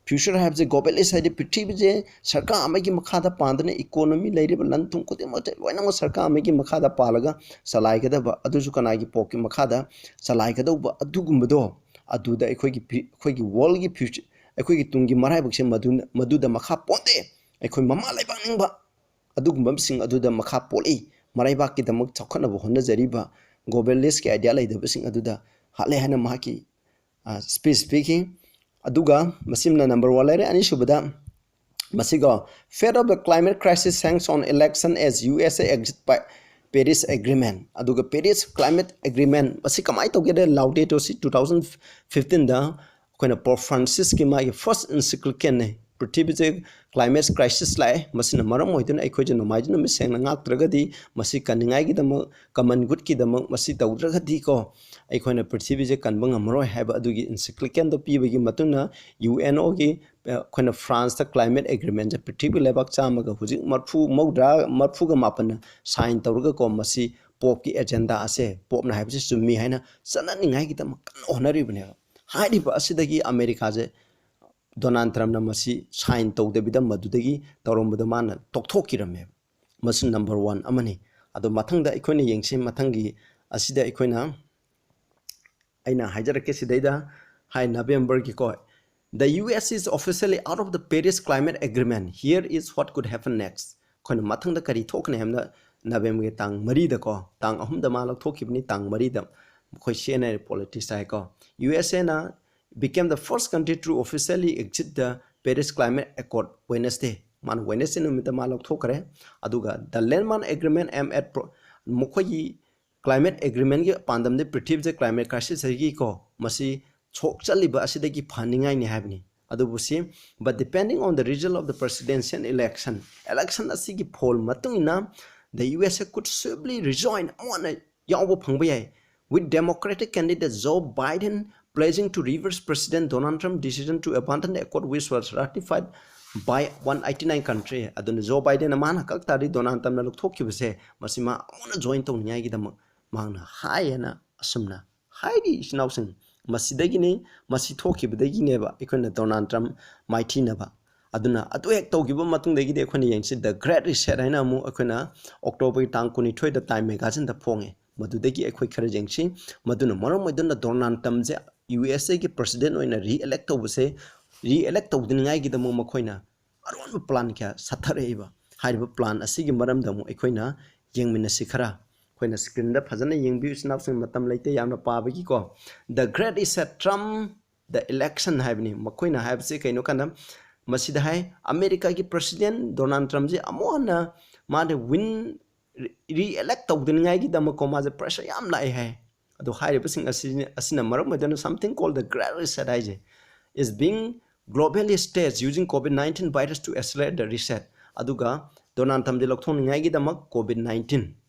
Future ꯍꯥꯏꯕꯁꯦ, globalist ꯍꯥꯏꯗꯤ ꯄ꯭ꯔꯤꯊꯤꯕꯤꯁꯦ ꯁꯔꯀꯥꯔ ꯑꯃꯒꯤ ꯃꯈꯥꯗ ꯄꯥꯟꯗꯅ, economy ꯂꯩꯔꯤꯕ ꯂꯟ ꯊꯨꯝ ꯈꯨꯗꯤꯡꯃꯛꯁꯦ ꯂꯣꯏꯅꯃꯛ ꯁꯔꯀꯥꯔ ꯑꯃꯒꯤ ꯃꯈꯥꯗ ꯄꯥꯜꯂꯒ ꯆꯂꯥꯏꯒꯗꯕ, ꯑꯗꯨꯁꯨ ꯀꯅꯥꯒꯤ ꯄꯣꯞꯀꯤ ꯃꯈꯥꯗ ꯆꯂꯥꯏꯒꯗꯧꯕ ꯑꯗꯨꯒꯨꯝꯕꯗꯣ, ꯑꯗꯨꯗ ꯑꯩꯈꯣꯏꯒꯤ ꯐ꯭ꯌꯨ-, ꯑꯩꯈꯣꯏꯒꯤ worldꯒꯤ future, ꯑꯩꯈꯣꯏꯒꯤ ꯇꯨꯡꯒꯤ ꯃꯔꯥꯏꯕꯛꯁꯦ ꯃꯗꯨꯅ, ꯃꯗꯨꯗ ꯃꯈꯥ ꯄꯣꯟꯗꯦ꯫ ꯑꯩꯈꯣꯏ ꯃꯃꯥ ꯂꯩꯕꯥꯛ ꯅꯤꯡꯕ ꯑꯗꯨꯒꯨꯝꯕꯁꯤꯡ ꯑꯗꯨꯗ ꯃꯈꯥ ꯄꯣꯜꯂꯤ꯫ ꯃꯔꯩꯕꯥꯛꯀꯤꯗꯃꯛ ꯆꯥꯎꯈꯠꯅꯕ ꯍꯣꯠꯅꯖꯔꯤꯕ globalistꯀꯤ idea ꯂꯩꯇꯕꯁꯤꯡ ꯑꯗꯨꯗ ꯍꯥꯠꯂꯦ ꯍꯥꯏꯅ ꯃꯍꯥꯛꯀꯤ, ꯑ, speech ꯄꯤꯈꯤ꯫ ꯑꯗꯨꯒ ꯃꯁꯤꯃꯅ number one ꯂꯩꯔꯦ꯫ ꯑꯅꯤꯁꯨꯕꯗ, ꯃꯁꯤꯒ, "Fate of the climate crisis hangs on election as U S A exit by Paris Agreement." ꯑꯗꯨꯒ Paris Climate Agreement ꯃꯁꯤ ꯀꯃꯥꯏꯅ ꯇꯧꯒꯦꯗ, Laudato Si two thousand fifteenꯗ ꯑꯩꯈꯣꯏꯅ Pope Francisꯀꯤ ꯃꯥꯒꯤ first encyclical ꯅꯦ꯫ ꯄ꯭ꯔꯤꯊꯤꯕꯤꯁꯦ climate crisis ꯂꯥꯛꯑꯦ, ꯃꯁꯤꯅ ꯃꯔꯝ ꯑꯣꯏꯗꯨꯅ ꯑꯩꯈꯣꯏꯁꯦ ꯅꯣꯡꯃꯥꯏꯖꯤꯡ ꯅꯨꯃꯤꯠ ꯁꯦꯡꯅ ꯉꯥꯛꯇ꯭ꯔꯒꯗꯤ, ꯃꯁꯤ ꯀꯟꯅꯤꯡꯉꯥꯏꯒꯤꯗꯃꯛ, common goodꯀꯤꯗꯃꯛ ꯃꯁꯤ ꯇꯧꯗ꯭ꯔꯒꯗꯤꯀꯣ, ꯑꯩꯈꯣꯏꯅ ꯄ꯭ꯔꯤꯊꯤꯕꯤꯁꯦ ꯀꯟꯕ ꯉꯝꯃꯔꯣꯏ ꯍꯥꯏꯕ ꯑꯗꯨꯒꯤ encyclicalꯗꯣ ꯄꯤꯕꯒꯤ ꯃꯇꯨꯡꯗ UNOꯒꯤ, ꯑ, ꯑꯩꯈꯣꯏꯅ Franceꯇ climate agreementꯁꯦ ꯄ꯭ꯔꯤꯊꯤꯕꯤ ꯂꯩꯕꯥꯛ ꯆꯥꯝꯃꯒ ꯍꯧꯖꯤꯛ ꯃꯔꯐꯨ, ꯃꯧꯗ꯭ꯔꯥ, ꯃꯔꯐꯨꯒ ꯃꯥꯄꯟꯅ sign ꯇꯧꯔꯒꯀꯣ, ꯃꯁꯤ Popeꯀꯤ agenda ꯑꯁꯦ, Popeꯅ ꯍꯥꯏꯕꯁꯤ ꯆꯨꯝꯃꯤ ꯍꯥꯏꯅ ꯆꯠꯅꯅꯤꯡꯉꯥꯏꯒꯤꯗꯃꯛ ꯀꯟꯅ ꯍꯣꯠꯅꯔꯤꯕꯅꯦꯕ꯫ ꯍꯥꯏꯔꯤꯕ ꯑꯁꯤꯗꯒꯤ ꯑꯃꯦꯔꯤꯀꯥꯁꯦ Donald Trumpꯅ ꯃꯁꯤ sign ꯇꯧꯗꯕꯤꯗ ꯃꯗꯨꯗꯒꯤ ꯇꯧꯔꯝꯕꯗꯣ ꯃꯥꯅ ꯇꯣꯛꯊꯣꯛꯈꯤꯔꯝꯃꯦꯕ꯫ ꯃꯁꯤ number one ꯑꯃꯅꯤ꯫ ꯑꯗꯣ ꯃꯊꯪꯗ ꯑꯩꯈꯣꯏꯅ ꯌꯦꯡꯁꯤ, ꯃꯊꯪꯒꯤ ꯑꯁꯤꯗ ꯑꯩꯈꯣꯏꯅ, ꯑꯩꯅ ꯍꯥꯏꯖꯔꯛꯀꯦ ꯁꯤꯗꯩꯗ, ꯍꯥꯏ Novemberꯒꯤꯀꯣ, "The U S is officially out of the Paris Climate Agreement. Here is what could happen next." ꯑꯩꯈꯣꯏꯅ ꯃꯊꯪꯗ ꯀꯔꯤ ꯊꯣꯛꯀꯅꯤ ꯍꯥꯏꯕꯗ, Novemberꯒꯤ ꯇꯥꯡ ꯃꯔꯤꯗꯀꯣ, ꯇꯥꯡ ꯑꯍꯨꯝꯗ ꯃꯥ ꯂꯧꯊꯣꯛꯈꯤꯕꯅꯤ, ꯇꯥꯡ ꯃꯔꯤꯗ ꯑꯩꯈꯣꯏ C N N Reportꯇ ꯍꯥꯏꯀꯣ, "USAꯅ became the first country to officially exit the Paris Climate Accord Wednesday." ꯃꯥꯅ Wednesday ꯅꯨꯃꯤꯠꯇ ꯃꯥ ꯂꯧꯊꯣꯛꯈ꯭ꯔꯦ꯫ ꯑꯗꯨꯒ "The landmark agreement aimed at pro-," ꯃꯈꯣꯏꯒꯤ climate agreementꯀꯤ ꯄꯥꯟꯗꯝꯗꯤ ꯄ꯭ꯔꯤꯊꯤꯕꯤꯁꯦ climate crisisꯇꯒꯤꯀꯣ, ꯃꯁꯤ ꯁꯣꯛꯆꯜꯂꯤꯕ ꯑꯁꯤꯗꯒꯤ ꯐꯅꯤꯡꯉꯥꯏꯅꯤ ꯍꯥꯏꯕꯅꯤ꯫ ꯑꯗꯨꯕꯨ ꯁꯤ, "But depending on the result of the presidential election, election ꯑꯁꯤꯒꯤ ꯐꯣꯜ ꯃꯇꯨꯡ ꯏꯟꯅ the U S A could swiftly rejoin," ꯑꯃꯨꯛ ꯍꯟꯅ ꯌꯥꯎꯕ ꯐꯪꯕ ꯌꯥꯏ, "with Democratic candidate Joe Biden pledging to reverse President Donald Trump's decision to abandon the accord which was ratified by one eighty nine country." ꯑꯗꯨꯅ Joe Bidenꯅ ꯃꯥꯅ ꯀꯛ ꯇꯥꯔꯗꯤ Donald Trumpꯅ ꯂꯧꯊꯣꯛꯈꯤꯕꯁꯦ, ꯃꯁꯤ ꯃꯥ ꯑꯃꯨꯛ ꯍꯟꯅ join ꯇꯧꯅꯤꯡꯉꯥꯏꯒꯤꯗꯃꯛ ꯃꯍꯥꯛꯅ ꯍꯥꯏ ꯍꯥꯏꯅ ꯑꯁꯨꯝꯅ ꯍꯥꯏꯔꯤ ꯏꯆꯤꯟ ꯏꯅꯥꯎꯁꯤꯡ, ꯃꯁꯤꯗꯒꯤꯅꯤ, ꯃꯁꯤ ꯊꯣꯛꯈꯤꯕꯗꯒꯤꯅꯦꯕ ꯑꯩꯈꯣꯏꯅ ꯗꯣꯅꯥꯜ ꯇ꯭ꯔꯝꯞ ꯃꯥꯏꯊꯤꯅꯕ꯫ ꯑꯗꯨꯅ ꯑꯗꯨ ꯍꯦꯛ ꯇꯧꯈꯤꯕ ꯃꯇꯨꯡꯗꯒꯤꯗꯤ ꯑꯩꯈꯣꯏꯅ ꯌꯦꯡꯁꯤ, The Great Reset ꯍꯥꯏꯅ ꯑꯃꯨꯛ ꯑꯩꯈꯣꯏꯅ ꯑꯣꯛꯇꯣꯕꯔꯒꯤ ꯇꯥꯡ ꯀꯨꯟꯅꯤꯊꯣꯏꯗ ꯇꯥꯏꯝ ꯃꯦꯒꯥꯖꯤꯟꯗ ꯐꯣꯡꯉꯦ꯫ ꯃꯗꯨꯗꯒꯤ ꯑꯩꯈꯣꯏ ꯈꯔ ꯌꯦꯡꯁꯤ꯫ ꯃꯗꯨꯅ ꯃꯔꯝ ꯑꯣꯏꯗꯨꯅ ꯗꯣꯅꯥꯜ ꯇ꯭ꯔꯝꯞꯁꯦ ꯌꯨ ꯑꯦꯁ ꯑꯦꯒꯤ ꯄ꯭ꯔꯁꯤꯗꯦꯟ ꯑꯣꯏꯅ ꯔꯤꯑꯦꯂꯦꯛ ꯇꯧꯕꯁꯦ, ꯔꯤꯑꯦꯂꯦꯛ ꯇꯧꯗꯅꯤꯡꯉꯥꯏꯒꯤꯗꯃꯛ ꯃꯈꯣꯏꯅ ꯑꯔꯣꯟꯕ ꯄ꯭ꯂꯥꯟ ꯀꯌꯥ ꯁꯥꯊꯔꯛꯏꯕ꯫ ꯍꯥꯏꯔꯤꯕ ꯄ꯭ꯂꯥꯟ ꯑꯁꯤꯒꯤ ꯃꯔꯝꯗ ꯑꯃꯨꯛ ꯑꯩꯈꯣꯏꯅ ꯌꯦꯡꯃꯤꯟꯅꯁꯤ ꯈꯔ꯫ ꯑꯩꯈꯣꯏꯅ ꯁ꯭ꯀ꯭ꯔꯤꯟꯗ ꯐꯖꯅ ꯌꯦꯡꯕꯤꯌꯨ, ꯏꯆꯤꯟ ꯏꯅꯥꯎꯁꯤꯡ, ꯃꯇꯝ ꯂꯩꯇꯦ ꯌꯥꯝꯅ ꯄꯥꯕꯒꯤꯀꯣ꯫ The Great Reset, Trump, the election ꯍꯥꯏꯕꯅꯤ꯫ ꯃꯈꯣꯏꯅ ꯍꯥꯏꯕꯁꯤ ꯀꯩꯅꯣ ꯀꯥꯟꯗ, ꯃꯁꯤꯗ ꯍꯥꯏ ꯑꯃꯦꯔꯤꯀꯥꯒꯤ ꯄ꯭ꯔꯁꯤꯗꯦꯟ ꯗꯣꯅꯥꯜ ꯇ꯭ꯔꯝꯞꯁꯤ ꯑꯃꯨꯛ ꯍꯟꯅ ꯃꯥꯗꯤ ꯋꯤꯟ, ꯔꯤꯑꯦꯂꯦꯛ ꯇꯧꯗꯅꯤꯡꯉꯥꯏꯒꯤꯗꯃꯛꯀꯣ ꯃꯥꯁꯦ ꯄ꯭ꯔꯦꯁꯔ ꯌꯥꯝ ꯂꯥꯛꯑꯦ ꯍꯥꯏ꯫ ꯑꯗꯣ ꯍꯥꯏꯔꯤꯕꯁꯤꯡ ꯑꯁꯤ, ꯑꯁꯤꯅ ꯃꯔꯝ ꯑꯣꯏꯗꯨꯅ something called the Great Reset ꯍꯥꯏꯁꯦ is being globally staged using COVID nineteen virus to accelerate the reset꯫ ꯑꯗꯨꯒ ꯗꯣꯅꯥꯜ ꯇ꯭ꯔꯝꯞꯁꯦ ꯂꯧꯊꯣꯛꯅꯤꯡꯉꯥꯏꯒꯤꯗꯃꯛ ꯀꯣꯚꯤꯠ ꯅꯥꯏꯟꯇꯤꯟ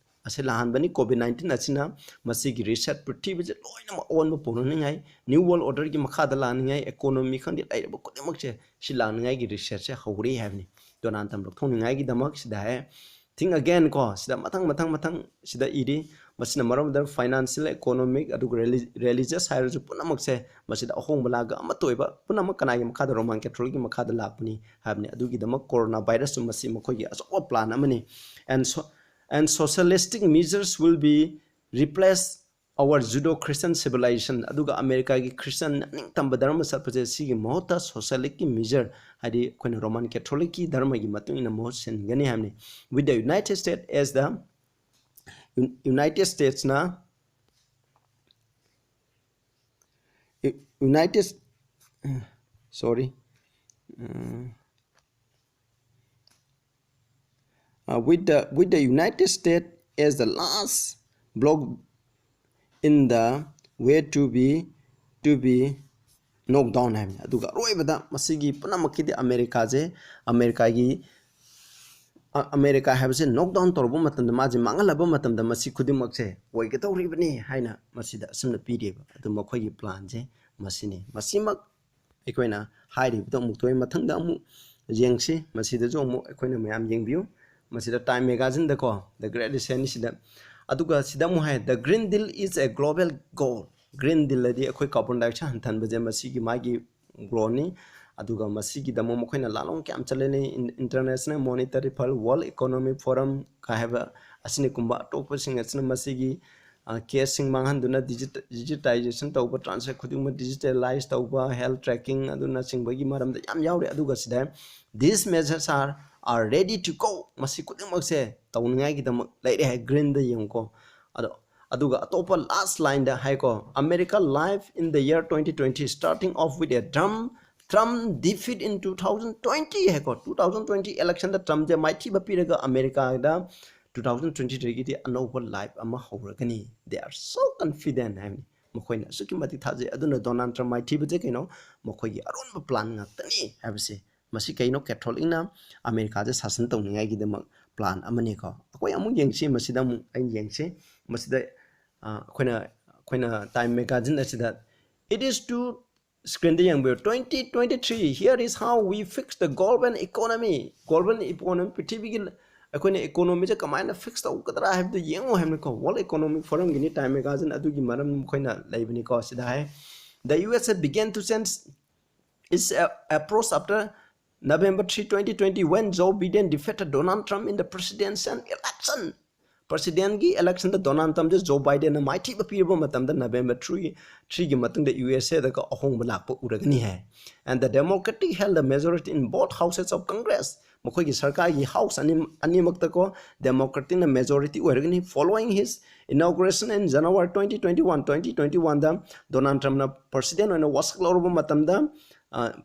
ꯑꯁꯤ ꯂꯥꯛꯍꯟꯕꯅꯤ꯫ ꯀꯣꯚꯤꯠ ꯅꯥꯏꯟꯇꯤꯟ ꯑꯁꯤꯅ ꯃꯁꯤꯒꯤ ꯔꯤꯁꯦꯠ, ꯄ꯭ꯔꯤꯊꯤꯕꯤꯁꯦ ꯂꯣꯏꯅꯃꯛ ꯑꯑꯣꯟꯕ ꯄꯨꯔꯛꯅꯤꯡꯉꯥꯏ, ꯅ꯭ꯌꯨ ꯋꯥꯔꯜ ꯑꯣꯔꯗꯔꯒꯤ ꯃꯈꯥꯗ ꯂꯥꯛꯅꯤꯡꯉꯥꯏ, ꯏꯀꯣꯅꯣꯃꯤ ꯈꯪꯗꯦ, ꯂꯩꯔꯤꯕ ꯈꯨꯗꯤꯡꯃꯛꯁꯦ ꯁꯤ ꯂꯥꯛꯅꯤꯡꯉꯥꯏꯒꯤ ꯔꯤꯁꯦꯠꯁꯦ ꯍꯧꯔꯦ ꯍꯥꯏꯕꯅꯤ꯫ ꯗꯣꯅꯥꯜ ꯇ꯭ꯔꯝꯞ ꯂꯧꯊꯣꯛꯅꯤꯡꯉꯥꯏꯒꯤꯗꯃꯛ ꯁꯤꯗ ꯍꯥꯏ, think again ꯀꯣ, ꯁꯤꯗ ꯃꯊꯪ ꯃꯊꯪ ꯃꯊꯪ ꯁꯤꯗ ꯏꯔꯤ꯫ ꯃꯁꯤꯅ ꯃꯔꯝ ꯑꯣꯏꯗꯨꯅ ꯐꯥꯏꯅꯥꯟꯁꯤꯌꯦꯜ, ꯏꯀꯣꯅꯣꯃꯤꯛ, ꯑꯗꯨꯒ ꯔꯤꯂꯤꯖꯁ ꯍꯥꯏꯔꯁꯨ ꯄꯨꯝꯅꯃꯛꯁꯦ ꯃꯁꯤꯗ ꯑꯍꯣꯡꯕ ꯂꯥꯛꯑꯒ ꯑꯃꯠꯇ ꯑꯣꯏꯕ ꯄꯨꯝꯅꯃꯛ ꯀꯅꯥꯒꯤ ꯃꯈꯥꯗ? ꯔꯣꯃꯥꯟ ꯀꯦꯊꯣꯂꯤꯛꯀꯤ ꯃꯈꯥꯗ ꯂꯥꯛꯄꯅꯤ ꯍꯥꯏꯕꯅꯤ꯫ ꯑꯗꯨꯒꯤꯗꯃꯛ ꯀꯣꯔꯣꯅꯥ ꯚꯥꯏꯔꯁꯁꯨ ꯃꯁꯤ ꯃꯈꯣꯏꯒꯤ ꯑꯆꯧꯕ ꯄ꯭ꯂꯥꯟ ꯑꯃꯅꯤ꯫ And so, and socialistic measures will be replace our Judeo Christian civilization꯫ ꯑꯗꯨꯒ ꯑꯃꯦꯔꯤꯀꯥꯒꯤ ꯈ꯭ꯔꯤꯁꯇꯟ ꯅꯤꯡꯇꯝꯕ ꯙꯔꯃ ꯆꯠꯄꯁꯦ ꯁꯤꯒꯤ ꯃꯍꯨꯠꯇ ꯁꯣꯁꯤꯌꯦꯂꯤꯁꯀꯤ ꯃꯤꯖꯔ, ꯍꯥꯏꯗꯤ ꯑꯩꯈꯣꯏꯅ ꯔꯣꯃꯥꯟ ꯀꯦꯊꯣꯂꯤꯛꯀꯤ ꯙꯔꯃꯒꯤ ꯃꯇꯨꯡ ꯏꯟꯅ ꯃꯍꯨꯠ ꯁꯤꯟꯒꯅꯤ ꯍꯥꯏꯕꯅꯤ꯫ With the United States as the, United Statesꯅ, United, sorry, uh, uh, with the, with the United States as the last bloc in the way to be, to be knocked down ꯍꯥꯏꯕꯅꯤ꯫ ꯑꯗꯨꯒ ꯑꯔꯣꯏꯕꯗ ꯃꯁꯤꯒꯤ ꯄꯨꯝꯅꯃꯛꯀꯤꯗꯤ ꯑꯃꯦꯔꯤꯀꯥꯁꯦ, ꯑꯃꯦꯔꯤꯀꯥꯒꯤ, ꯑ-, ꯑꯃꯦꯔꯤꯀꯥ ꯍꯥꯏꯕꯁꯦ knock down ꯇꯧꯔꯛꯄ ꯃꯇꯝꯗ, ꯃꯥꯁꯦ ꯃꯥꯡꯍꯜꯂꯕ ꯃꯇꯝꯗ ꯃꯁꯤ ꯈꯨꯗꯤꯡꯃꯛꯁꯦ ꯑꯣꯏꯒꯗꯧꯔꯤꯕꯅꯤ ꯍꯥꯏꯅ ꯃꯁꯤꯗ ꯑꯁꯨꯝꯅ ꯄꯤꯔꯤꯕ꯫ ꯑꯗꯨ ꯃꯈꯣꯏꯒꯤ ꯄ꯭ꯂꯥꯟꯁꯦ ꯃꯁꯤꯅꯤ꯫ ꯃꯁꯤꯃꯛ ꯑꯩꯈꯣꯏꯅ ꯍꯥꯏꯔꯤꯕꯗꯣ ꯑꯃꯨꯛ ꯊꯣꯛꯑꯦ꯫ ꯃꯊꯪꯗ ꯑꯃꯨꯛ ꯌꯦꯡꯁꯤ꯫ ꯃꯁꯤꯗꯁꯨ ꯑꯃꯨꯛ ꯑꯩꯈꯣꯏꯅ ꯃꯌꯥꯝ ꯌꯦꯡꯕꯤꯌꯨ꯫ ꯃꯁꯤꯗ ꯇꯥꯏꯝ ꯃꯦꯒꯥꯖꯤꯟꯗꯀꯣ, The Great Resetꯅꯤ ꯁꯤꯗ꯫ ꯑꯗꯨꯒ ꯁꯤꯗ ꯑꯃꯨꯛ ꯍꯥꯏ, "The Green Deal is a global goal, Green Deal ꯑꯗꯤ ꯑꯩꯈꯣꯏ carbon dioxide ꯍꯟꯊꯍꯟꯕꯁꯦ ꯃꯁꯤꯒꯤ ꯃꯥꯒꯤ ꯒꯣꯜꯅꯤ꯫ ꯑꯗꯨꯒ ꯃꯁꯤꯒꯤꯗꯃꯛ ꯃꯈꯣꯏꯅ ꯂꯥꯂꯣꯡ ꯀꯌꯥꯝ ꯆꯠꯂꯅꯤ꯫ International Monetary Fund, World Economic Forum ꯀ ꯍꯥꯏꯕ ꯑꯁꯤꯅꯒꯨꯝꯕ ꯑꯇꯣꯞꯄꯁꯤꯡ ꯑꯁꯤꯅ ꯃꯁꯤꯒꯤ ꯀꯦꯁꯁꯤꯡ ꯃꯥꯡꯍꯟꯗꯨꯅ ꯗꯤꯖꯤꯇꯥꯏꯖꯦꯁꯟ ꯇꯧꯕ, ꯇ꯭ꯔꯥꯟꯁꯦꯛ ꯈꯨꯗꯤꯡꯃꯛ ꯗꯤꯖꯤꯇꯦꯂꯥꯏꯁ ꯇꯧꯕ, ꯍꯦꯜꯊ ꯇ꯭ꯔꯦꯀꯤꯡ ꯑꯗꯨꯅꯆꯤꯡꯕꯒꯤ ꯃꯔꯝꯗ ꯌꯥꯝ ꯌꯥꯎꯔꯤ꯫ ꯑꯗꯨꯒ ꯁꯤꯗ these measures are are ready to go, ꯃꯁꯤ ꯈꯨꯗꯤꯡꯃꯛꯁꯦ ꯇꯧꯅꯤꯡꯉꯥꯏꯒꯤꯗꯃꯛ ꯂꯩꯔꯦ ꯍꯥꯏ꯫ ꯒ꯭ꯔꯤꯟꯗ ꯌꯦꯡꯉꯨꯀꯣ꯫ ꯑꯗꯣ ꯑꯗꯨꯒ ꯑꯇꯣꯞꯄ ꯂꯥꯁ ꯂꯥꯏꯟꯗ ꯍꯥꯏꯀꯣ, America life in the year twenty twenty starting off with a Trump Trump defeat in two thousand twenty ꯍꯥꯏꯀꯣ꯫ Two thousand twenty election ꯗ ꯇ꯭ꯔꯝꯞꯁꯦ ꯃꯥꯏꯊꯤꯕ ꯄꯤꯔꯒ ꯑꯃꯦꯔꯤꯀꯥꯗ two thousand twenty three ꯒꯤꯗꯤ ꯑꯅꯧꯕ ꯂꯥꯏꯐ ꯑꯃ ꯍꯧꯔꯒꯅꯤ꯫ They are so confident ꯍꯥꯏꯕꯅꯤ꯫ ꯃꯈꯣꯏꯅ ꯑꯁꯨꯛꯀꯤ ꯃꯇꯤꯛ ꯊꯥꯖꯩ꯫ ꯑꯗꯨꯅ ꯗꯣꯅꯥꯜꯗ ꯇ꯭ꯔꯝꯞ ꯃꯥꯏꯊꯤꯕꯁꯦ ꯀꯩꯅꯣ? ꯃꯈꯣꯏꯒꯤ ꯑꯔꯣꯟꯕ ꯄ꯭ꯂꯥꯟ ꯉꯥꯛꯇꯅꯤ ꯍꯥꯏꯕꯁꯦ꯫ ꯃꯁꯤ ꯀꯩꯅꯣ? ꯀꯦꯊꯣꯂꯤꯛꯅ ꯑꯃꯦꯔꯤꯀꯥꯁꯦ ꯁꯥꯁꯟ ꯇꯧꯅꯤꯡꯉꯥꯏꯒꯤꯗꯃꯛ ꯄ꯭ꯂꯥꯟ ꯑꯃꯅꯤꯀꯣ꯫ ꯑꯩꯈꯣꯏ ꯑꯃꯨꯛ ꯌꯦꯡꯁꯤ, ꯃꯁꯤꯗ ꯑꯃꯨꯛ ꯑꯩꯅ ꯌꯦꯡꯁꯤ꯫ ꯃꯁꯤꯗ ꯑ, ꯑꯩꯈꯣꯏꯅ ꯑꯩꯈꯣꯏꯅ ꯇꯥꯏꯝ ꯃꯦꯒꯥꯖꯤꯟ ꯑꯁꯤꯗ, it is to, ꯁ꯭ꯀ꯭ꯔꯤꯟꯗ ꯌꯦꯡꯕꯤꯌꯨ, twenty twenty three, here is how we fix the global economy꯫ Global economy, ꯄ꯭ꯔꯤꯊꯤꯕꯤꯒꯤ ꯑꯩꯈꯣꯏꯅ ꯏꯀꯣꯅꯣꯃꯤꯁꯦ ꯀꯃꯥꯏꯅ ꯐꯤꯛꯁ ꯇꯧꯒꯗ꯭ꯔꯥ ꯍꯥꯏꯕꯗꯨ ꯌꯦꯡꯉꯨ ꯍꯥꯏꯕꯅꯤꯀꯣ꯫ World Economic Forum Guinea, time magazine ꯑꯗꯨꯒꯤ ꯃꯔꯝ ꯑꯩꯈꯣꯏꯅ ꯂꯩꯕꯅꯤꯀꯣ꯫ ꯁꯤꯗ ꯍꯥꯏ, the U S A began to change its a- approach after November three, twenty twenty, when Joe Biden defeated Donald Trump in the presidential election꯫ ꯄ꯭ꯔꯁꯤꯗꯦꯟꯒꯤ ꯏꯂꯦꯛꯁꯟꯗ Donald ꯇ꯭ꯔꯝꯞꯁꯦ Joe ꯕꯥꯏꯗꯦꯟꯅ ꯃꯥꯏꯊꯤꯕ ꯄꯤꯔꯕ ꯃꯇꯝꯗ, ꯅꯕꯦꯝꯕꯔ ꯊ꯭ꯔꯤ ꯊ꯭ꯔꯤꯒꯤ ꯃꯇꯨꯡꯗ ꯌꯨ ꯑꯦꯁ ꯑꯦꯗꯒ ꯑꯍꯣꯡꯕ ꯂꯥꯛꯄ ꯎꯔꯒꯅꯤ ꯍꯥꯏ꯫ And the Democratic held the majority in both houses of Congress꯫ ꯃꯈꯣꯏꯒꯤ ꯁꯔꯀꯥꯔꯒꯤ ꯍꯥꯎꯁ ꯑꯅꯤ ꯑꯅꯤꯃꯛꯇꯀꯣ ꯗꯦꯃꯣꯀ꯭ꯔꯦꯇꯤꯛꯅ ꯃꯦꯖꯣꯔꯤꯇꯤ ꯑꯣꯏꯔꯒꯅꯤ꯫ Following his inauguration in January twenty twenty one, twenty twenty one ꯗ ꯗꯣꯅꯥꯜꯗ ꯇ꯭ꯔꯝꯞꯅ ꯄ꯭ꯔꯁꯤꯗꯦꯟ ꯑꯣꯏꯅ ꯋꯥꯁꯛ ꯂꯧꯔꯕ ꯃꯇꯝꯗ,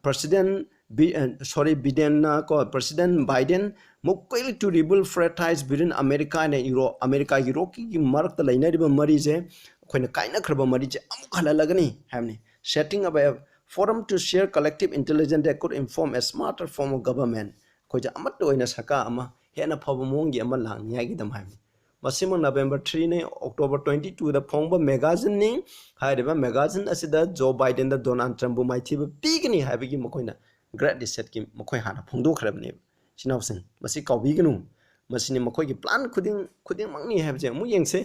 ꯄ꯭ꯔꯁꯤꯗꯦꯟ ꯕꯤ- ꯑ, sorry, ꯕꯤꯗꯦꯟꯅ ꯀꯣ, president Biden move quickly to rebuild fragile between America and Europe꯫ America ꯌꯨꯔꯣꯞꯀꯤ ꯃꯔꯛꯇ ꯂꯩꯅꯔꯤꯕ ꯃꯔꯤꯁꯦ, ꯑꯩꯈꯣꯏꯅ ꯀꯥꯏꯅꯈ꯭ꯔꯕ ꯃꯔꯤꯁꯦ ꯑꯃꯨꯛ ꯍꯜꯍꯜꯂꯒꯅꯤ ꯍꯥꯏꯕꯅꯤ꯫ Setting up a forum to share collective intelligence that could inform a smarter form of government꯫ ꯑꯩꯈꯣꯏꯁꯦ ꯑꯃꯠꯇ ꯑꯣꯏꯅ ꯁꯔꯀꯥꯔ ꯑꯃ ꯍꯦꯟꯅ ꯐꯕ ꯃꯑꯣꯡꯒꯤ ꯑꯃ ꯂꯥꯛꯅꯤꯡꯉꯥꯏꯒꯤꯗꯃꯛ ꯍꯥꯏꯕꯅꯤ꯫ ꯃꯁꯤꯃꯛ ꯅꯕꯦꯝꯕꯔ ꯊ꯭ꯔꯤꯅꯤ, ꯑꯣꯛꯇꯣꯕꯔ ꯇ꯭ꯋꯦꯟꯇꯤ ꯇꯨꯗ ꯐꯣꯡꯕ ꯃꯦꯒꯥꯖꯤꯟꯅꯤ꯫ ꯍꯥꯏꯔꯤꯕ ꯃꯦꯒꯥꯖꯤꯟ ꯑꯁꯤꯗ ꯖꯣ ꯕꯥꯏꯗꯦꯟꯗ ꯗꯣꯅꯥꯜꯗ ꯇ꯭ꯔꯝꯞꯕꯨ ꯃꯥꯏꯊꯤꯕ ꯄꯤꯒꯅꯤ ꯍꯥꯏꯕꯒꯤ ꯃꯈꯣꯏꯅ ꯒ꯭ꯔꯦꯠ ꯔꯤꯁꯦꯠꯀꯤ ꯃꯈꯣꯏ ꯍꯥꯟꯅ ꯐꯣꯡꯗꯣꯛꯈ꯭ꯔꯕꯅꯦꯕ꯫ ꯏꯆꯤꯟ ꯏꯅꯥꯎꯁꯤꯡ, ꯃꯁꯤ ꯀꯥꯎꯕꯤꯒꯅꯨ꯫ ꯃꯁꯤꯅꯤ ꯃꯈꯣꯏꯒꯤ ꯄ꯭ꯂꯥꯟ ꯈꯨꯗꯤꯡ ꯈꯨꯗꯤꯡꯃꯛꯅꯤ ꯍꯥꯏꯕꯁꯦ꯫ ꯑꯃꯨꯛ ꯌꯦꯡꯁꯦ꯫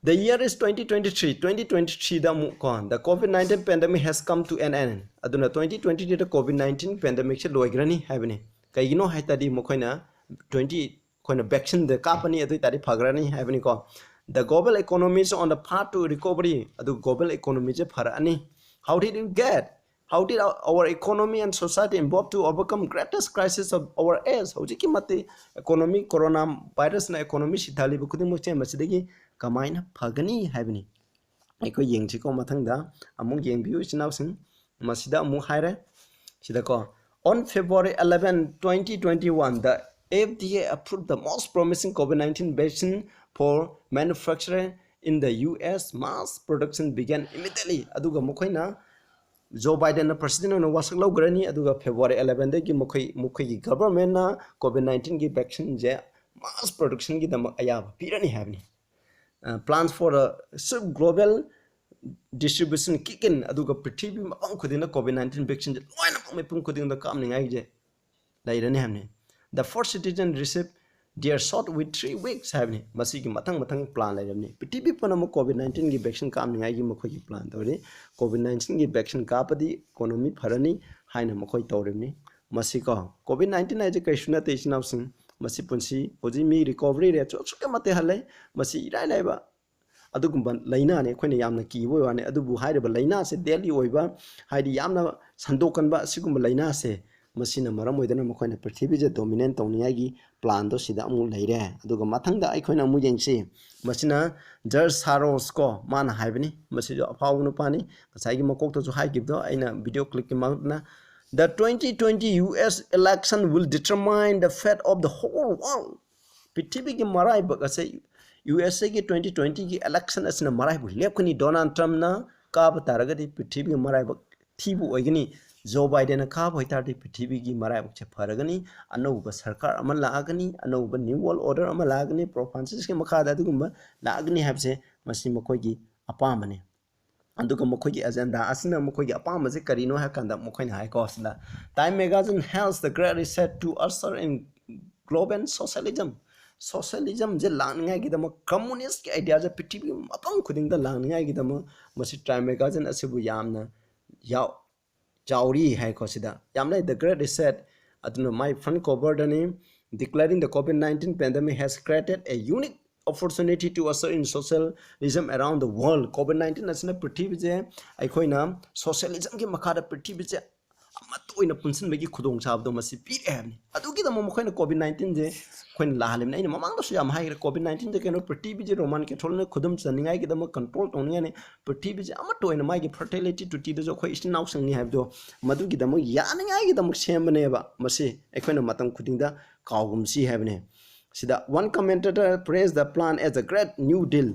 The year is twenty twenty-three. Twenty twenty-threeꯗ ꯑꯃꯨꯛ ꯀꯣ, the COVID nineteen pandemic has come to an end. ꯑꯗꯨꯅ twenty twenty-threeꯗ COVID nineteen pandemicꯁꯦ ꯂꯣꯏꯈ꯭ꯔꯅꯤ ꯍꯥꯏꯕꯅꯤ꯫ ꯀꯩꯒꯤꯅꯣ ꯍꯥꯏ ꯇꯥꯔꯗꯤ ꯃꯈꯣꯏꯅ twenty ꯑꯩꯈꯣꯏꯅ vaccineꯗ ꯀꯥꯞꯄꯅꯤ, ꯑꯗꯨ ꯑꯣꯏ ꯇꯥꯔꯗꯤ ꯐꯈ꯭ꯔꯅꯤ ꯍꯥꯏꯕꯅꯤꯀꯣ꯫ The global economy is on the path to recovery. ꯑꯗꯨ global economyꯁꯦ ꯐꯔꯛꯑꯅꯤ꯫ How did you get? How did our, our economy and society evolve to overcome greatest crisis of our age? ꯍꯧꯖꯤꯛꯀꯤ ꯃꯇꯤꯛ economy, corona virusꯅ economy ꯁꯤꯊꯜꯂꯤꯕ ꯈꯨꯗꯤꯡꯃꯛꯁꯦ ꯃꯁꯤꯗꯒꯤ ꯀꯃꯥꯏꯅ ꯐꯒꯅꯤ ꯍꯥꯏꯕꯅꯤ꯫ ꯑꯩꯈꯣꯏ ꯌꯦꯡꯁꯤꯀꯣ, ꯃꯊꯪꯗ ꯑꯃꯨꯛ ꯌꯦꯡꯕꯤꯌꯨ ꯏꯆꯤꯟ ꯏꯅꯥꯎꯁꯤꯡ꯫ ꯃꯁꯤꯗ ꯑꯃꯨꯛ ꯍꯥꯏꯔꯦ, ꯁꯤꯗꯀꯣ, On February eleven, twenty twenty-one, the F D A approved the most promising COVID nineteen vaccine for manufacturing in the U S. Mass production began immediately. ꯑꯗꯨꯒ ꯃꯈꯣꯏꯅ ꯖꯣ ꯕꯥꯏꯗꯟꯅ president ꯑꯣꯏꯅ ꯋꯥꯁꯛ ꯂꯧꯈ꯭ꯔꯅꯤ, ꯑꯗꯨꯒ February elevenꯗꯒꯤ ꯃꯈꯣꯏ, ꯃꯈꯣꯏꯒꯤ governmentꯅ COVID nineteenꯒꯤ vaccineꯁꯦ mass productionꯒꯤꯗꯃꯛ ꯑꯌꯥꯕ ꯄꯤꯔꯅꯤ ꯍꯥꯏꯕꯅꯤ꯫ Plans for a swift global distribution kick in. ꯑꯗꯨꯒ ꯄ꯭ꯔꯤꯊꯤꯕꯤ ꯃꯐꯝ ꯈꯨꯗꯤꯡꯗ COVID nineteen vaccineꯁꯦ ꯂꯣꯏꯅꯃꯛ ꯃꯤꯄꯨꯝ ꯈꯨꯗꯤꯡꯗ ꯀꯥꯞꯅꯤꯡꯉꯥꯏꯒꯤꯁꯦ ꯂꯩꯔꯅꯤ ꯍꯥꯏꯕꯅꯤ꯫ The first citizen receive their shot with three weeks ꯍꯥꯏꯕꯅꯤ꯫ ꯃꯁꯤꯒꯤ ꯃꯊꯪ ꯃꯊꯪ plan ꯂꯩꯔꯕꯅꯤ꯫ ꯄ꯭ꯔꯤꯊꯤꯕꯤ ꯄꯨꯝꯅꯃꯛ COVID nineteenꯒꯤ vaccine ꯀꯥꯞꯅꯤꯡꯉꯥꯏꯒꯤ ꯃꯈꯣꯏꯒꯤ plan ꯇꯧꯔꯤ꯫ COVID nineteenꯒꯤ vaccine ꯀꯥꯞꯄꯗꯤ economy ꯐꯔꯅꯤ ꯍꯥꯏꯅ ꯃꯈꯣꯏ ꯇꯧꯔꯤꯕꯅꯤ꯫ ꯃꯁꯤꯀꯣ, COVID nineteen ꯍꯥꯏꯁꯦ ꯀꯩꯁꯨ ꯅꯠꯇꯦ ꯏꯆꯤꯟ ꯏꯅꯥꯎꯁꯤꯡ꯫ ꯃꯁꯤ ꯄꯨꯟꯁꯤ ꯍꯧꯖꯤꯛ ꯃꯤ recovery rateꯁꯨ ꯑꯁꯨꯛꯀꯤ ꯃꯇꯤꯛ ꯍꯜꯂꯦ꯫ ꯃꯁꯤ ꯏꯔꯥꯏ ꯂꯥꯏꯕ ꯑꯗꯨꯒꯨꯝꯕ ꯂꯥꯏꯅꯥꯅꯤ, ꯑꯩꯈꯣꯏꯅ ꯌꯥꯝꯅ ꯀꯤꯕ ꯑꯣꯏꯕ ꯋꯥꯅꯤ꯫ ꯑꯗꯨꯕꯨ ꯍꯥꯏꯔꯤꯕ ꯂꯥꯏꯅꯥꯁꯦ deadly ꯑꯣꯏꯕ, ꯍꯥꯏꯗꯤ ꯌꯥꯝꯅ ꯁꯟꯗꯣꯛꯀꯟꯕ ꯑꯁꯤꯒꯨꯝꯕ ꯂꯥꯏꯅꯥꯁꯦ, ꯃꯁꯤꯅ ꯃꯔꯝ ꯑꯣꯏꯗꯨꯅ ꯃꯈꯣꯏꯅ ꯄ꯭ꯔꯤꯊꯤꯕꯤꯁꯦ dominate ꯇꯧꯅꯤꯡꯉꯥꯏꯒꯤ planꯗꯣ ꯁꯤꯗ ꯑꯃꯨꯛ ꯂꯩꯔꯦ꯫ ꯑꯗꯨꯒ ꯃꯊꯪꯗ ꯑꯩꯈꯣꯏꯅ ꯑꯃꯨꯛ ꯌꯦꯡꯁꯤ꯫ ꯃꯁꯤꯅ George Soros ꯀꯣ, ꯃꯥꯅ ꯍꯥꯏꯕꯅꯤ꯫ ꯃꯁꯤꯁꯨ ꯑꯐꯥꯎꯕ ꯅꯨꯄꯥꯅꯤ꯫ ꯉꯁꯥꯏꯒꯤ ꯃꯀꯣꯛꯇꯁꯨ ꯍꯥꯏꯈꯤꯕꯗꯣ ꯑꯩꯅ video clipꯀꯤ ꯃꯔꯛꯇꯅ, The twenty twenty U S election will determine the fate of the whole world. ꯄ꯭ꯔꯤꯊꯤꯕꯤꯒꯤ ꯃꯔꯥꯏꯕꯛ ꯑꯁꯦ, U S Aꯒꯤ twenty twentyꯒꯤ election ꯑꯁꯤꯅ ꯃꯔꯥꯏꯕꯛ ꯂꯦꯞꯀꯅꯤ꯫ ꯗꯣꯅꯥꯜꯗ ꯇ꯭ꯔꯝꯞꯅ ꯀꯥꯕ ꯇꯥꯔꯒꯗꯤ ꯄ꯭ꯔꯤꯊꯤꯕꯤꯒꯤ ꯃꯔꯥꯏꯕꯛ ꯊꯤꯕ ꯑꯣꯏꯒꯅꯤ꯫ ꯖꯣ ꯕꯥꯏꯗꯦꯟꯅ ꯀꯥꯕ ꯑꯣꯏꯇꯥꯔꯗꯤ ꯄ꯭ꯔꯤꯊꯤꯕꯤꯒꯤ ꯃꯔꯥꯏꯕꯛꯁꯦ ꯐꯔꯒꯅꯤ꯫ ꯑꯅꯧꯕ ꯁꯔꯀꯥꯔ ꯑꯃ ꯂꯥꯛꯑꯒꯅꯤ, ꯑꯅꯧꯕ new world order ꯑꯃ ꯂꯥꯛꯑꯒꯅꯤ, ꯄꯣꯞ ꯐ꯭ꯔꯥꯟꯁꯤꯁꯀꯤ ꯃꯈꯥꯗ ꯑꯗꯨꯒꯨꯝꯕ ꯂꯥꯛꯑꯒꯅꯤ ꯍꯥꯏꯕꯁꯦ ꯃꯁꯤ ꯃꯈꯣꯏꯒꯤ ꯑꯄꯥꯝꯕꯅꯤ꯫ ꯑꯗꯨꯒ ꯃꯈꯣꯏꯒꯤ agenda ꯑꯁꯤꯅ ꯃꯈꯣꯏꯒꯤ ꯑꯄꯥꯝꯕꯁꯦ ꯀꯔꯤꯅꯣ ꯍꯥꯏꯕ ꯀꯥꯟꯗ ꯃꯈꯣꯏꯅ ꯍꯥꯏꯀꯣ ꯁꯤꯗ, Time magazine hails the Great Reset to usher in global socialism. ꯁꯣꯁꯤꯌꯦꯂꯤꯖꯝꯁꯦ ꯂꯥꯛꯅꯤꯡꯉꯥꯏꯒꯤꯗꯃꯛ, ꯀꯝꯃꯨꯅꯤꯁ꯭ꯠꯀꯤ ꯑꯥꯏꯗꯤꯌꯥꯁꯦ ꯄ꯭ꯔꯤꯊꯤꯕꯤ ꯃꯐꯝ ꯈꯨꯗꯤꯡꯗ ꯂꯥꯛꯅꯤꯡꯉꯥꯏꯒꯤꯗꯃꯛ ꯃꯁꯤ ꯇꯥꯏꯝ ꯃꯦꯒꯥꯖꯤꯟ ꯑꯁꯤꯕꯨ ꯌꯥꯝꯅ ꯌꯥꯎ ꯆꯥꯎꯔꯤ ꯍꯥꯏꯀꯣ꯫ ꯁꯤꯗ ꯌꯥꯝ ꯂꯩ, The Great Reset, ꯑꯗꯨꯅ ꯃꯥꯏ front ꯀꯣꯚꯔꯗꯅꯤ꯫ Declaring the COVID nineteen pandemic has created a unique opportunity to usher in socialism around the world. COVID nineteen ꯑꯁꯤꯅ ꯄ꯭ꯔꯤꯊꯤꯕꯤꯁꯦ ꯑꯩꯈꯣꯏꯅ ꯁꯣꯁꯤꯌꯦꯂꯤꯖꯝꯒꯤ ꯃꯈꯥꯗ ꯄ꯭ꯔꯤꯊꯤꯕꯤꯁꯦ ꯑꯃꯠꯇ ꯑꯣꯏꯅ ꯄꯨꯟꯁꯤꯟꯕꯒꯤ ꯈꯨꯗꯣꯡꯆꯥꯕꯗꯣ ꯃꯁꯤ ꯄꯤꯔꯦ ꯍꯥꯏꯕꯅꯤ꯫ ꯑꯗꯨꯒꯤꯗꯃꯛ ꯃꯈꯣꯏꯅ COVID nineteenꯁꯦ ꯑꯩꯈꯣꯏꯅ ꯂꯥꯛꯍꯜꯂꯤꯕꯅꯤ꯫ ꯑꯩꯅ ꯃꯃꯥꯡꯗꯁꯨ ꯌꯥꯝ ꯍꯥꯏꯈ꯭ꯔꯦ, COVID nineteenꯁꯦ ꯀꯩꯅꯣ, ꯄ꯭ꯔꯤꯊꯤꯕꯤꯁꯦ ꯔꯣꯃꯥꯟ ꯀꯦꯊꯣꯂꯤꯛꯅ ꯈꯨꯗꯨꯝ ꯆꯟꯅꯤꯡꯉꯥꯏꯒꯤꯗꯃꯛ, ꯀꯟꯇ꯭ꯔꯣꯜ ꯇꯧꯅꯤꯡꯉꯥꯏꯅꯤ꯫ ꯄ꯭ꯔꯤꯊꯤꯕꯤꯁꯦ ꯑꯃꯠꯇ ꯑꯣꯏꯅ ꯃꯥꯒꯤ ꯐꯔꯇꯤꯂꯤꯇꯤ ꯇ꯭ꯔꯤꯇꯤꯗꯁꯨ ꯑꯩꯈꯣꯏ ꯏꯆꯤꯟ ꯏꯅꯥꯎꯁꯤꯡꯅꯤ ꯍꯥꯏꯕꯗꯣ, ꯃꯗꯨꯒꯤꯗꯃꯛ ꯌꯥꯅꯤꯡꯉꯥꯏꯒꯤꯗꯃꯛ ꯁꯦꯝꯕꯅꯦꯕ꯫ ꯃꯁꯤ ꯑꯩꯈꯣꯏꯅ ꯃꯇꯝ ꯈꯨꯗꯤꯡꯗ ꯀꯥꯎꯒꯨꯝꯁꯤ ꯍꯥꯏꯕꯅꯤ꯫ ꯁꯤꯗ one commentator praised the plan as a great new deal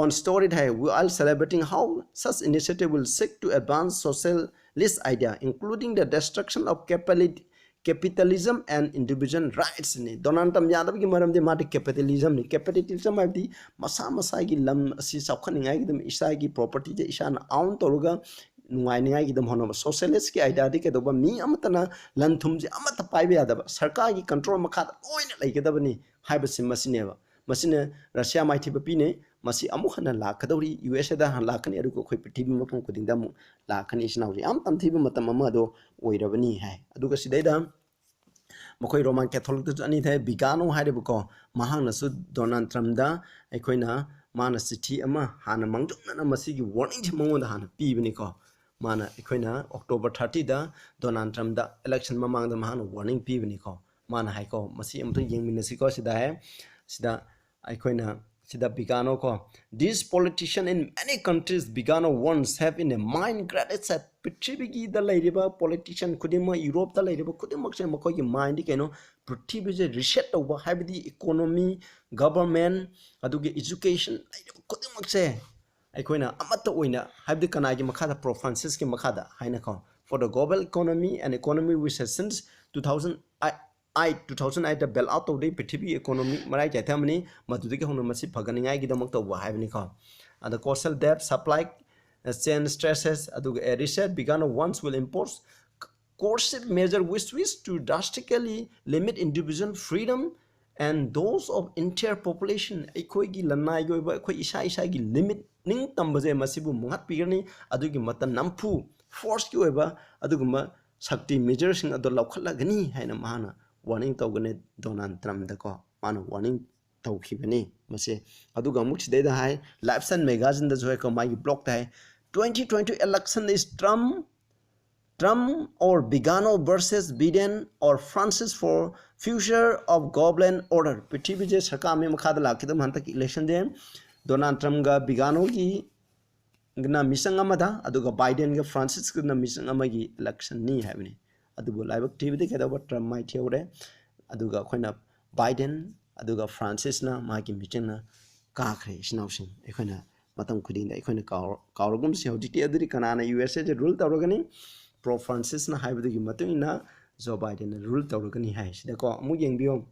on story ꯍꯥꯏ, while celebrating how such initiative will seek to advance socialist idea, including the destruction of capitali-, capitalism and individual rights ꯅꯤ꯫ Donald ꯇ꯭ꯔꯝꯞ ꯌꯥꯗꯕꯒꯤ ꯃꯔꯝꯗꯤ ꯃꯥꯗꯤ ꯀꯦꯄꯤꯇꯦꯂꯤꯖꯝꯅꯤ꯫ Capitalism ꯍꯥꯏꯕꯗꯤ ꯃꯁꯥ ꯃꯁꯥꯒꯤ ꯂꯝ ꯑꯁꯤ ꯆꯥꯎꯈꯠꯅꯤꯡꯉꯥꯏꯒꯤꯗꯃꯛ ꯏꯁꯥꯒꯤ ꯄ꯭ꯔꯣꯄꯔꯇꯤꯁꯦ ꯏꯁꯥꯅ ꯑꯥꯎꯟ ꯇꯧꯔꯒ ꯅꯨꯡꯉꯥꯏꯅꯤꯡꯉꯥꯏꯒꯤꯗꯃꯛ ꯍꯣꯠꯅꯕ꯫ ꯁꯣꯁꯤꯌꯦꯂꯤꯁ꯭ꯠꯀꯤ ꯑꯥꯏꯗꯤꯌꯥꯗꯤ ꯀꯩꯗꯧꯕ, ꯃꯤ ꯑꯃꯠꯇꯅ ꯂꯟ ꯊꯨꯝꯁꯦ ꯑꯃꯠꯇ ꯄꯥꯏꯕ ꯌꯥꯗꯕ, ꯁꯔꯀꯥꯔꯒꯤ ꯀꯟꯇ꯭ꯔꯣꯜ ꯃꯈꯥꯗ ꯂꯣꯏꯅ ꯂꯩꯒꯗꯕꯅꯤ ꯍꯥꯏꯕꯁꯤ ꯃꯁꯤꯅꯦꯕ꯫ ꯃꯁꯤꯅ ꯔꯁꯤꯌꯥ ꯃꯥꯏꯊꯤꯕ ꯄꯤꯅꯩ꯫ ꯃꯁꯤ ꯑꯃꯨꯛ ꯍꯟꯅ ꯂꯥꯛꯀꯗꯧꯔꯤ, ꯌꯨ ꯑꯦꯁ ꯑꯦꯗ ꯍꯥꯟꯅ ꯂꯥꯛꯀꯅꯤ, ꯑꯗꯨꯒ ꯑꯩꯈꯣꯏ ꯄ꯭ꯔꯤꯊꯤꯕꯤ ꯃꯐꯝ ꯈꯨꯗꯤꯡꯗ ꯑꯃꯨꯛ ꯂꯥꯛꯀꯅꯤ꯫ ꯏꯆꯤꯟ ꯏꯅꯥꯎꯁꯦ ꯌꯥꯝ ꯇꯝꯊꯤꯕ ꯃꯇꯝ ꯑꯃ ꯑꯗꯣ ꯑꯣꯏꯔꯕꯅꯤ ꯍꯥꯏ꯫ ꯑꯗꯨꯒ ꯁꯤꯗꯩꯗ ꯃꯈꯣꯏ ꯔꯣꯃꯥꯟ ꯀꯦꯊꯣꯂꯤꯛꯇꯁꯨ ꯑꯅꯤ ꯊꯥꯏ꯫ ꯕꯤꯒꯥꯅꯣ ꯍꯥꯏꯔꯤꯕꯀꯣ, ꯃꯍꯥꯛꯅꯁꯨ ꯗꯣꯅꯥꯜꯗ ꯇ꯭ꯔꯝꯞꯗ ꯑꯩꯈꯣꯏꯅ, ꯃꯥꯅ ꯆꯤꯊꯤ ꯑꯃ ꯍꯥꯟꯅ ꯃꯥꯡꯖꯧꯅꯅ ꯃꯁꯤꯒꯤ ꯋꯥꯔꯅꯤꯡꯁꯦ ꯃꯉꯣꯟꯗ ꯍꯥꯟꯅ ꯄꯤꯕꯅꯤꯀꯣ꯫ ꯃꯥꯅ ꯑꯩꯈꯣꯏꯅ ꯑꯣꯛꯇꯣꯕꯔ ꯊꯥꯔꯇꯤꯗ ꯗꯣꯅꯥꯜꯗ ꯇ꯭ꯔꯝꯞꯗ ꯏꯂꯦꯛꯁꯟ ꯃꯃꯥꯡꯗ ꯃꯍꯥꯛꯅ ꯋꯥꯔꯅꯤꯡ ꯄꯤꯕꯅꯤꯀꯣ꯫ ꯃꯥꯅ ꯍꯥꯏꯀꯣ, ꯃꯁꯤ ꯑꯃꯨꯛꯇ ꯌꯦꯡꯃꯤꯟꯅꯁꯤꯀꯣ꯫ ꯁꯤꯗ ꯍꯥꯏ, ꯁꯤꯗ ꯑꯩꯈꯣꯏꯅ, ꯁꯤꯗ ꯕꯤꯒꯥꯅꯣ ꯀꯣ, "These politicians in many countries," Bigano once have in a mind great reset. ꯄ꯭ꯔꯤꯊꯤꯕꯤꯒꯤꯗ ꯂꯩꯔꯤꯕ ꯄꯣꯂꯤꯇꯤꯁꯤꯌꯟ ꯈꯨꯗꯤꯡꯃꯛ, ꯌꯨꯔꯣꯞꯇ ꯂꯩꯔꯤꯕ ꯈꯨꯗꯤꯡꯃꯛꯁꯦ, ꯃꯈꯣꯏꯒꯤ ꯃꯥꯏꯟꯗꯤ ꯀꯩꯅꯣ, ꯄ꯭ꯔꯤꯊꯤꯕꯤꯁꯦ ꯔꯤꯁꯦꯠ ꯇꯧꯕ, ꯍꯥꯏꯕꯗꯤ ꯏꯀꯣꯅꯣꯃꯤ, ꯒꯚꯔꯟꯃꯦꯟ, ꯑꯗꯨꯒ ꯏꯖꯨꯀꯦꯁꯟ, ꯂꯩꯔꯤꯕ ꯈꯨꯗꯤꯡꯃꯛꯁꯦ ꯑꯩꯈꯣꯏꯅ ꯑꯃꯠꯇ ꯑꯣꯏꯅ, ꯍꯥꯏꯕꯗꯤ ꯀꯅꯥꯒꯤ ꯃꯈꯥꯗ? ꯄꯣꯞ ꯐ꯭ꯔꯥꯟꯁꯤꯁꯀꯤ ꯃꯈꯥꯗ ꯍꯥꯏꯅꯀꯣ, "For the global economy, an economy which has since two thousand eight, two thousand eight bell out ꯇꯧꯗꯦ, ꯄ꯭ꯔꯤꯊꯤꯕꯤꯒꯤ ꯏꯀꯣꯅꯣꯃꯤ ꯃꯔꯥꯏ ꯆꯥꯏꯊꯕꯅꯤ, ꯃꯗꯨꯗꯒꯤ ꯍꯧꯅ ꯃꯁꯤ ꯐꯒꯠꯅꯤꯡꯉꯥꯏꯒꯤꯗꯃꯛ ꯇꯧꯕ ꯍꯥꯏꯕꯅꯤꯀꯣ꯫ ꯑꯗ ꯀꯣꯁꯦꯜ ꯗꯦꯞ, ꯁꯄ꯭ꯂꯥꯏ ꯆꯦꯟ ꯁ꯭ꯇ꯭ꯔꯦꯁꯦꯁ, ꯑꯗꯨꯒ ꯑꯦ reset ꯕꯤꯒꯥꯅꯣ once will impose coercive measure which wish to drastically limit individual freedom and those of entire population, ꯑꯩꯈꯣꯏꯒꯤ ꯂꯅꯥꯏꯒꯤ ꯑꯣꯏꯕ ꯑꯩꯈꯣꯏ ꯏꯁꯥ ꯏꯁꯥꯒꯤ limit, ꯅꯤꯡꯇꯝꯕꯁꯦ ꯃꯁꯤꯕꯨ ꯃꯨꯡꯍꯠꯄꯤꯒꯅꯤ꯫ ꯑꯗꯨꯒꯤ ꯃꯇꯝ ꯅꯝꯐꯨ forceꯀꯤ ꯑꯣꯏꯕ ꯑꯗꯨꯒꯨꯝꯕ ꯁꯛꯇꯤ measureꯁꯤꯡ ꯑꯗꯨ ꯂꯧꯈꯠꯂꯒꯅꯤ ꯍꯥꯏꯅ ꯃꯍꯥꯛꯅ warning ꯇꯧꯒꯅꯤ꯫ ꯗꯣꯅꯥꯜꯗ ꯇ꯭ꯔꯝꯞꯗꯀꯣ ꯃꯥꯅ warning ꯇꯧꯈꯤꯕꯅꯤ ꯃꯁꯦ꯫ ꯑꯗꯨꯒ ꯑꯃꯨꯛ ꯁꯤꯗꯩꯗ ꯍꯥꯏ, Life and magazineꯗꯁꯨ ꯍꯥꯏꯀꯣ, ꯃꯥꯒꯤ blogꯇ ꯍꯥꯏ, "Twenty twenty election is Trump, Trump or Bigano versus Biden or Francis for future of global order." ꯄ꯭ꯔꯤꯊꯤꯕꯤꯁꯦ ꯁꯔꯀꯥꯔ ꯑꯃꯒꯤ ꯃꯈꯥꯗ ꯂꯥꯛꯀꯗꯕ ꯍꯟꯗꯛꯀꯤ electionꯁꯦ ꯗꯣꯅꯥꯜꯗ ꯇ꯭ꯔꯝꯞꯒ ꯕꯤꯒꯥꯅꯣꯒꯤ ꯒꯅ ꯃꯤꯆꯪ ꯑꯃꯗ, ꯑꯗꯨꯒ ꯕꯥꯏꯗꯦꯟꯒ ꯐ꯭ꯔꯥꯟꯁꯤꯁꯀꯅ ꯃꯤꯆꯪ ꯑꯃꯒꯤ electionꯅꯤ ꯍꯥꯏꯕꯅꯤ꯫ ꯑꯗꯨꯕꯨ ꯂꯥꯏꯕꯛ ꯊꯤꯕꯗꯤ ꯀꯩꯗꯧꯕ, ꯇ꯭ꯔꯝꯞ ꯃꯥꯏꯊꯤꯍꯧꯔꯦ꯫ ꯑꯗꯨꯒ ꯑꯩꯈꯣꯏꯅ ꯕꯥꯏꯗꯦꯟ ꯑꯗꯨꯒ ꯐ꯭ꯔꯥꯟꯁꯤꯁꯅ ꯃꯥꯒꯤ ꯃꯤꯆꯪꯅ ꯀꯥꯈ꯭ꯔꯦ꯫ ꯏꯆꯤꯟ ꯏꯅꯥꯎꯁꯤꯡ, ꯑꯩꯈꯣꯏꯅ ꯃꯇꯝ ꯈꯨꯗꯤꯡꯗ ꯑꯩꯈꯣꯏꯅ ꯀꯥꯎ-, ꯀꯥꯎꯔꯒꯨꯝꯁꯤ꯫ ꯍꯧꯖꯤꯛꯇꯤ ꯑꯗꯨꯗꯤ ꯀꯅꯥꯅ ꯌꯨ ꯑꯦꯁ ꯑꯦꯁꯦ rule ꯇꯧꯔꯒꯅꯤ? Pro Francisꯅ ꯍꯥꯏꯕꯗꯨꯒꯤ ꯃꯇꯨꯡ ꯏꯟꯅ ꯖꯣ ꯕꯥꯏꯗꯦꯟꯅ rule ꯇꯧꯔꯒꯅꯤ ꯍꯥꯏ꯫ ꯁꯤꯗꯀꯣ ꯑꯃꯨꯛ ꯌꯦꯡꯕꯤꯌꯨ꯫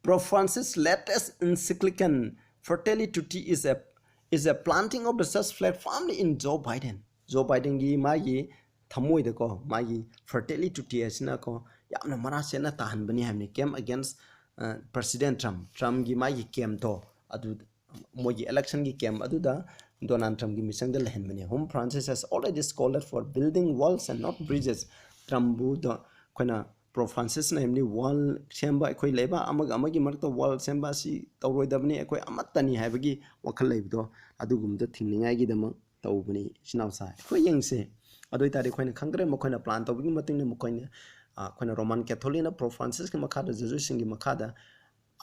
Pro Francis latest encyclical Fratelli Tutti is a, is a planting of the church flag firmly in Joe Biden. ꯖꯣ ꯕꯥꯏꯗꯦꯟꯒꯤ ꯃꯥꯒꯤ ꯊꯃꯣꯏꯗꯀꯣ ꯃꯥꯒꯤ Fratelli Tutti ꯍꯥꯏꯁꯤꯅꯀꯣ ꯌꯥꯝꯅ ꯃꯔꯥ ꯁꯦꯠꯅ ꯇꯥꯍꯟꯕꯅꯤ ꯍꯥꯏꯕꯅꯤ꯫ Camp against, ꯑ, President Trump, ꯇ꯭ꯔꯝꯞꯒꯤ ꯃꯥꯒꯤ campꯇꯣ ꯑꯗꯨ ꯃꯣꯏꯒꯤ electionꯒꯤ camp ꯑꯗꯨꯗ Donald ꯇ꯭ꯔꯝꯞꯀꯤ ꯃꯤꯆꯪꯗ ꯂꯩꯍꯟꯕꯅꯦ꯫ Whom Francis has already scolded for building walls and not bridges. ꯇ꯭ꯔꯝꯞꯕꯨ ꯗꯣ-, ꯑꯩꯈꯣꯏꯅ Pro Francisꯅ ꯍꯥꯏꯕꯅꯤ, wall ꯁꯦꯝꯕ, ꯑꯩꯈꯣꯏ ꯂꯩꯕꯥꯛ ꯑꯃꯒ ꯑꯃꯒꯤ ꯃꯔꯛꯇ wall ꯁꯦꯝꯕ ꯑꯁꯤ ꯇꯧꯔꯣꯏꯗꯕꯅꯤ, ꯑꯩꯈꯣꯏ ꯑꯃꯠꯇꯅꯤ ꯍꯥꯏꯕꯒꯤ ꯋꯥꯈꯜ ꯂꯩꯕꯗꯣ ꯑꯗꯨꯒꯨꯝꯕꯗ ꯊꯤꯡꯅꯤꯡꯉꯥꯏꯒꯤꯗꯃꯛ ꯇꯧꯕꯅꯤ꯫ ꯏꯆꯤꯟ ꯏꯅꯥꯎꯁꯥ ꯑꯩꯈꯣꯏ ꯌꯦꯡꯁꯦ꯫ ꯑꯗꯨ ꯑꯣꯏꯇꯥꯔꯗꯤ ꯑꯩꯈꯣꯏꯅ ꯈꯪꯗ꯭ꯔꯦ ꯃꯈꯣꯏꯅ plan ꯇꯧꯕꯒꯤ ꯃꯇꯨꯡ ꯏꯟꯅ ꯃꯈꯣꯏꯅ, ꯑ, ꯑꯩꯈꯣꯏꯅ Roman Catholicꯅ Pro Francisꯀꯤ ꯃꯈꯥꯗ, Jesuitꯁꯤꯡꯒꯤ ꯃꯈꯥꯗ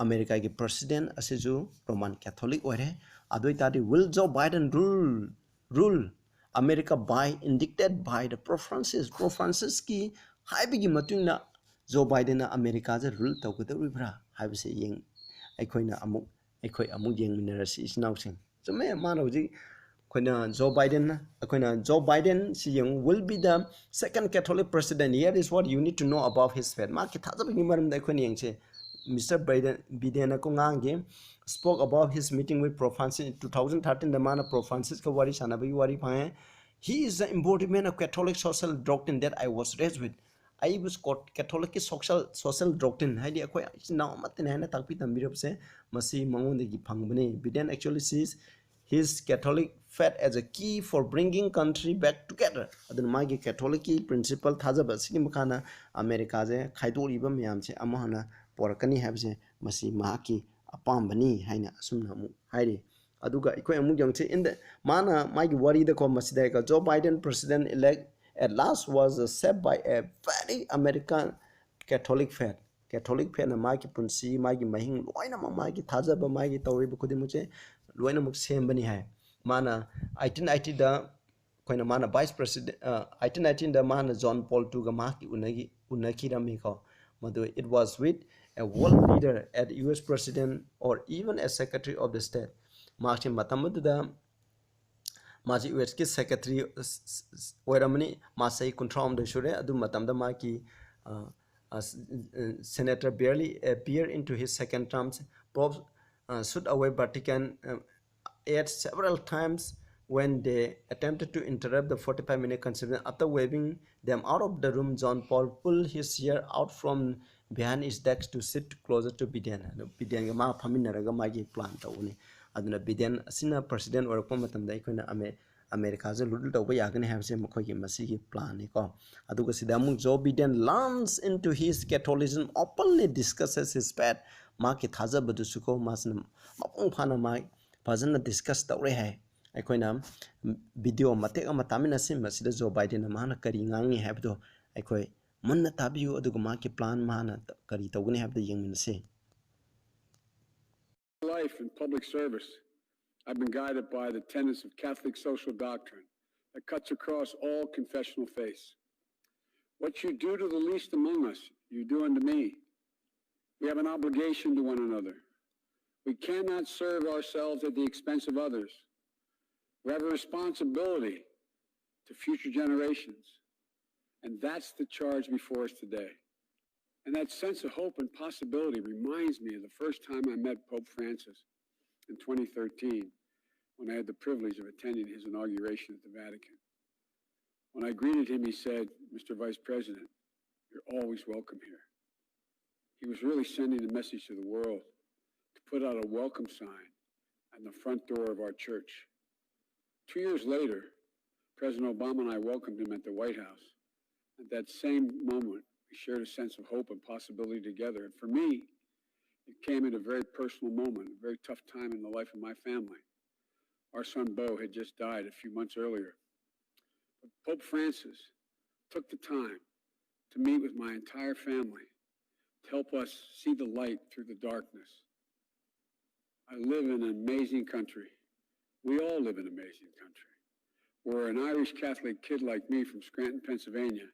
ꯑꯃꯦꯔꯤꯀꯥꯒꯤ president ꯑꯁꯤꯁꯨ Roman Catholic ꯑꯣꯏꯔꯦ꯫ ꯑꯗꯨ ꯑꯣꯏꯇꯥꯔꯗꯤ, will Joe Biden rule, rule America by, dictated by the Pro Francis, Pro Francisꯀꯤ ꯍꯥꯏꯕꯒꯤ ꯃꯇꯨꯡ ꯏꯟꯅ ꯖꯣ ꯕꯥꯏꯗꯦꯟꯅ ꯑꯃꯦꯔꯤꯀꯥꯁꯦ rule ꯇꯧꯒꯗꯧꯔꯤꯕ꯭ꯔꯥ ꯍꯥꯏꯕꯁꯦ ꯌꯦꯡ-, ꯑꯩꯈꯣꯏꯅ ꯑꯃꯨꯛ, ꯑꯩꯈꯣꯏ ꯑꯃꯨꯛ ꯌꯦꯡꯃꯤꯟꯅꯔꯁꯤ, ꯏꯆꯤꯟ ꯏꯅꯥꯎꯁꯤꯡ꯫ ꯆꯨꯝꯃꯦ, ꯃꯥꯅ ꯍꯧꯖꯤꯛ ꯑꯩꯈꯣꯏꯅ ꯖꯣ ꯕꯥꯏꯗꯦꯟ, ꯑꯩꯈꯣꯏꯅ ꯖꯣ ꯕꯥꯏꯗꯦꯟ ꯁꯤ ꯌꯦꯡꯉꯨ, will be the second Catholic president. Here is what you need to know about his faith. ꯃꯥꯒꯤ ꯊꯥꯖꯕꯒꯤ ꯃꯔꯝꯗ ꯑꯩꯈꯣꯏꯅ ꯌꯦꯡꯁꯦ꯫ Mister Biden, ꯕꯤꯗꯦꯟꯅꯀꯣ ꯉꯥꯡꯈꯤ, spoke about his meeting with Pope Francis in two thousand thirteenꯗ ꯃꯥꯅ Pope Francisꯀ ꯋꯥꯔꯤ ꯁꯥꯟꯅꯕꯒꯤ ꯋꯥꯔꯤ ꯐꯪꯉꯦ꯫ He is the embodiment of Catholic social doctrine that I was raised with. ꯑꯩꯕꯨ ꯀꯦꯊꯣꯂꯤꯛꯀꯤ ꯁꯣꯁꯦꯜ ꯁꯣꯁꯦꯜ ꯗꯣꯛꯇ꯭ꯔꯤꯟ, ꯍꯥꯏꯗꯤ ꯑꯩꯈꯣꯏ ꯏꯆꯤꯟ ꯏꯅꯥꯎ ꯑꯃꯠꯇꯅꯤ ꯍꯥꯏꯅ ꯇꯥꯛꯄꯤ ꯇꯝꯕꯤꯔꯕꯁꯦ, ꯃꯁꯤ ꯃꯉꯣꯟꯗꯒꯤ ꯐꯪꯕꯅꯤ꯫ Biden actually sees his Catholic faith as a key for bringing country back together. ꯑꯗꯨꯅ ꯃꯥꯒꯤ ꯀꯦꯊꯣꯂꯤꯛꯀꯤ ꯄ꯭ꯔꯤꯟꯁꯤꯄꯜ ꯊꯥꯖꯕ ꯑꯁꯤꯒꯤ ꯃꯈꯥꯅ ꯑꯃꯦꯔꯤꯀꯥꯁꯦ ꯈꯥꯏꯗꯣꯛꯂꯤꯕ ꯃꯌꯥꯝꯁꯦ ꯑꯃꯨꯛ ꯍꯟꯅ ꯄꯣꯔꯛꯀꯅꯤ ꯍꯥꯏꯕꯁꯦ ꯃꯁꯤ ꯃꯍꯥꯛꯀꯤ ꯑꯄꯥꯝꯕꯅꯤ ꯍꯥꯏꯅ ꯑꯁꯨꯝꯅ ꯑꯃꯨꯛ ꯍꯥꯏꯔꯤ꯫ ꯑꯗꯨꯒ ꯑꯩꯈꯣꯏ ꯑꯃꯨꯛ ꯌꯦꯡꯁꯤ, in the, ꯃꯥꯅ ꯃꯥꯒꯤ ꯋꯥꯔꯤꯗꯀꯣ ꯃꯁꯤꯗ ꯍꯥꯏꯀꯣ, Joe Biden president elect at last was shaped by a very American Catholic faith. Catholic ꯐꯦꯠꯅ ꯃꯥꯒꯤ ꯄꯨꯟꯁꯤ, ꯃꯥꯒꯤ ꯃꯍꯤꯡ ꯂꯣꯏꯅꯃꯛ, ꯃꯥꯒꯤ ꯊꯥꯖꯕ, ꯃꯥꯒꯤ ꯇꯧꯔꯤꯕ ꯈꯨꯗꯤꯡꯃꯛꯁꯦ ꯂꯣꯏꯅꯃꯛ ꯁꯦꯝꯕꯅꯤ ꯍꯥꯏ꯫ ꯃꯥꯅ ꯑꯩꯠꯇꯤꯟ ꯑꯩꯠꯇꯤꯗ ꯑꯩꯈꯣꯏꯅ ꯃꯥꯅ ꯚꯥꯏꯁ ꯄ꯭ꯔꯦꯁꯤꯗꯦꯟ, ꯑꯩꯠꯇꯤꯟ ꯑꯩꯠꯇꯤꯟꯗ ꯃꯥꯅ ꯖꯣꯟ ꯄꯣꯜ ꯇꯨꯒ ꯃꯍꯥꯛꯀꯤ ꯎꯅꯈꯤ ꯎꯅꯈꯤꯔꯝꯃꯤꯀꯣ꯫ ꯃꯗꯨ it was with a world leader at U S president or even a secretary of the state. ꯃꯍꯥꯛꯁꯦ ꯃꯇꯝ ꯑꯗꯨꯗ ꯃꯥꯁꯤ ꯌꯨ ꯑꯦꯁꯀꯤ ꯁꯦꯀ꯭ꯔꯦꯇꯔꯤ ꯑꯣꯏꯔꯝꯃꯅꯤ꯫ ꯃꯥ ꯆꯍꯤ ꯀꯨꯟꯊ꯭ꯔꯥ ꯍꯨꯝꯗꯣꯏ ꯁꯨꯔꯦ꯫ ꯑꯗꯨ ꯃꯇꯝꯗ ꯃꯥꯒꯤ, ꯑ, ꯑ, Senator barely appear into his second term, Pope, uh, shoot away Vatican, uh, aid several times when they attempted to interrupt the forty-five minute conversation. After waving them out of the room, John Paul pulled his chair out from behind his desk to sit closer to Biden. ꯑꯗꯨ ꯕꯤꯗꯦꯟꯒ ꯃꯥ ꯐꯝꯃꯤꯟꯅꯔꯒ ꯃꯥꯒꯤ plan ꯇꯧꯕꯅꯤ꯫ ꯑꯗꯨꯅ ꯕꯤꯗꯦꯟ ꯑꯁꯤꯅ president ꯑꯣꯏꯔꯛꯄ ꯃꯇꯝꯗ ꯑꯩꯈꯣꯏꯅ ꯑꯃꯦ-, ꯑꯃꯦꯔꯤꯀꯥꯁꯦ ꯔꯨꯜ ꯇꯧꯕ ꯌꯥꯒꯅꯤ ꯍꯥꯏꯕꯁꯦ ꯃꯈꯣꯏꯒꯤ ꯃꯁꯤꯒꯤ ꯄ꯭ꯂꯥꯟꯅꯤꯀꯣ꯫ ꯑꯗꯨꯒ ꯁꯤꯗ ꯑꯃꯨꯛ Joe Biden leans into his Catholicism, openly discusses his faith. ꯃꯍꯥꯛꯀꯤ ꯊꯥꯖꯕꯗꯨꯁꯨꯀꯣ ꯃꯥꯁꯤꯅ ꯃꯄꯨꯡ ꯐꯥꯅ ꯃꯥ ꯐꯖꯅ ꯗꯤꯁꯀꯁ ꯇꯧꯔꯦ ꯍꯥꯏ꯫ ꯑꯩꯈꯣꯏꯅ ꯚꯤꯗꯤꯑꯣ ꯃꯇꯦꯛ ꯑꯃ ꯇꯥꯃꯤꯟꯅꯁꯤ꯫ ꯃꯁꯤꯗ ꯖꯣ ꯕꯥꯏꯗꯦꯟꯅ ꯃꯥꯅ ꯀꯔꯤ ꯉꯥꯡꯉꯤ ꯍꯥꯏꯕꯗꯣ ꯑꯩꯈꯣꯏ ꯃꯨꯟꯅ ꯇꯥꯕꯤꯌꯨ, ꯑꯗꯨꯒ ꯃꯍꯥꯛꯀꯤ ꯄ꯭ꯂꯥꯟ ꯃꯥꯅ ꯀꯔꯤ ꯇꯧꯒꯅꯤ ꯍꯥꯏꯕꯗꯨ ꯌꯦꯡꯃꯤꯟꯅꯁꯤ꯫ Life in public service, I've been guided by the tenets of Catholic social doctrine that cuts across all confessional faiths. What you do to the least among us, you do unto me. We have an obligation to one another. We cannot serve ourselves at the expense of others. We have a responsibility to future generations. And that's the charge before us today. And that sense of hope and possibility reminds me of the first time I met Pope Francis in twenty thirteen, when I had the privilege of attending his inauguration at the Vatican. When I greeted him, he said, "Mister Vice President, You're always welcome here." He was really sending a message to the world to put out a welcome sign on the front door of our church. Two years later, President Obama and I welcomed him at the White House. At that same moment, we shared a sense of hope and possibility together. And for me, it came at a very personal moment, a very tough time in the life of my family. Our son Bo had just died a few months earlier. But Pope Francis took the time to meet with my entire family to help us see the light through the darkness. I live in an amazing country. We all live in an amazing country where an Irish Catholic kid like me from Scranton, Pennsylvania,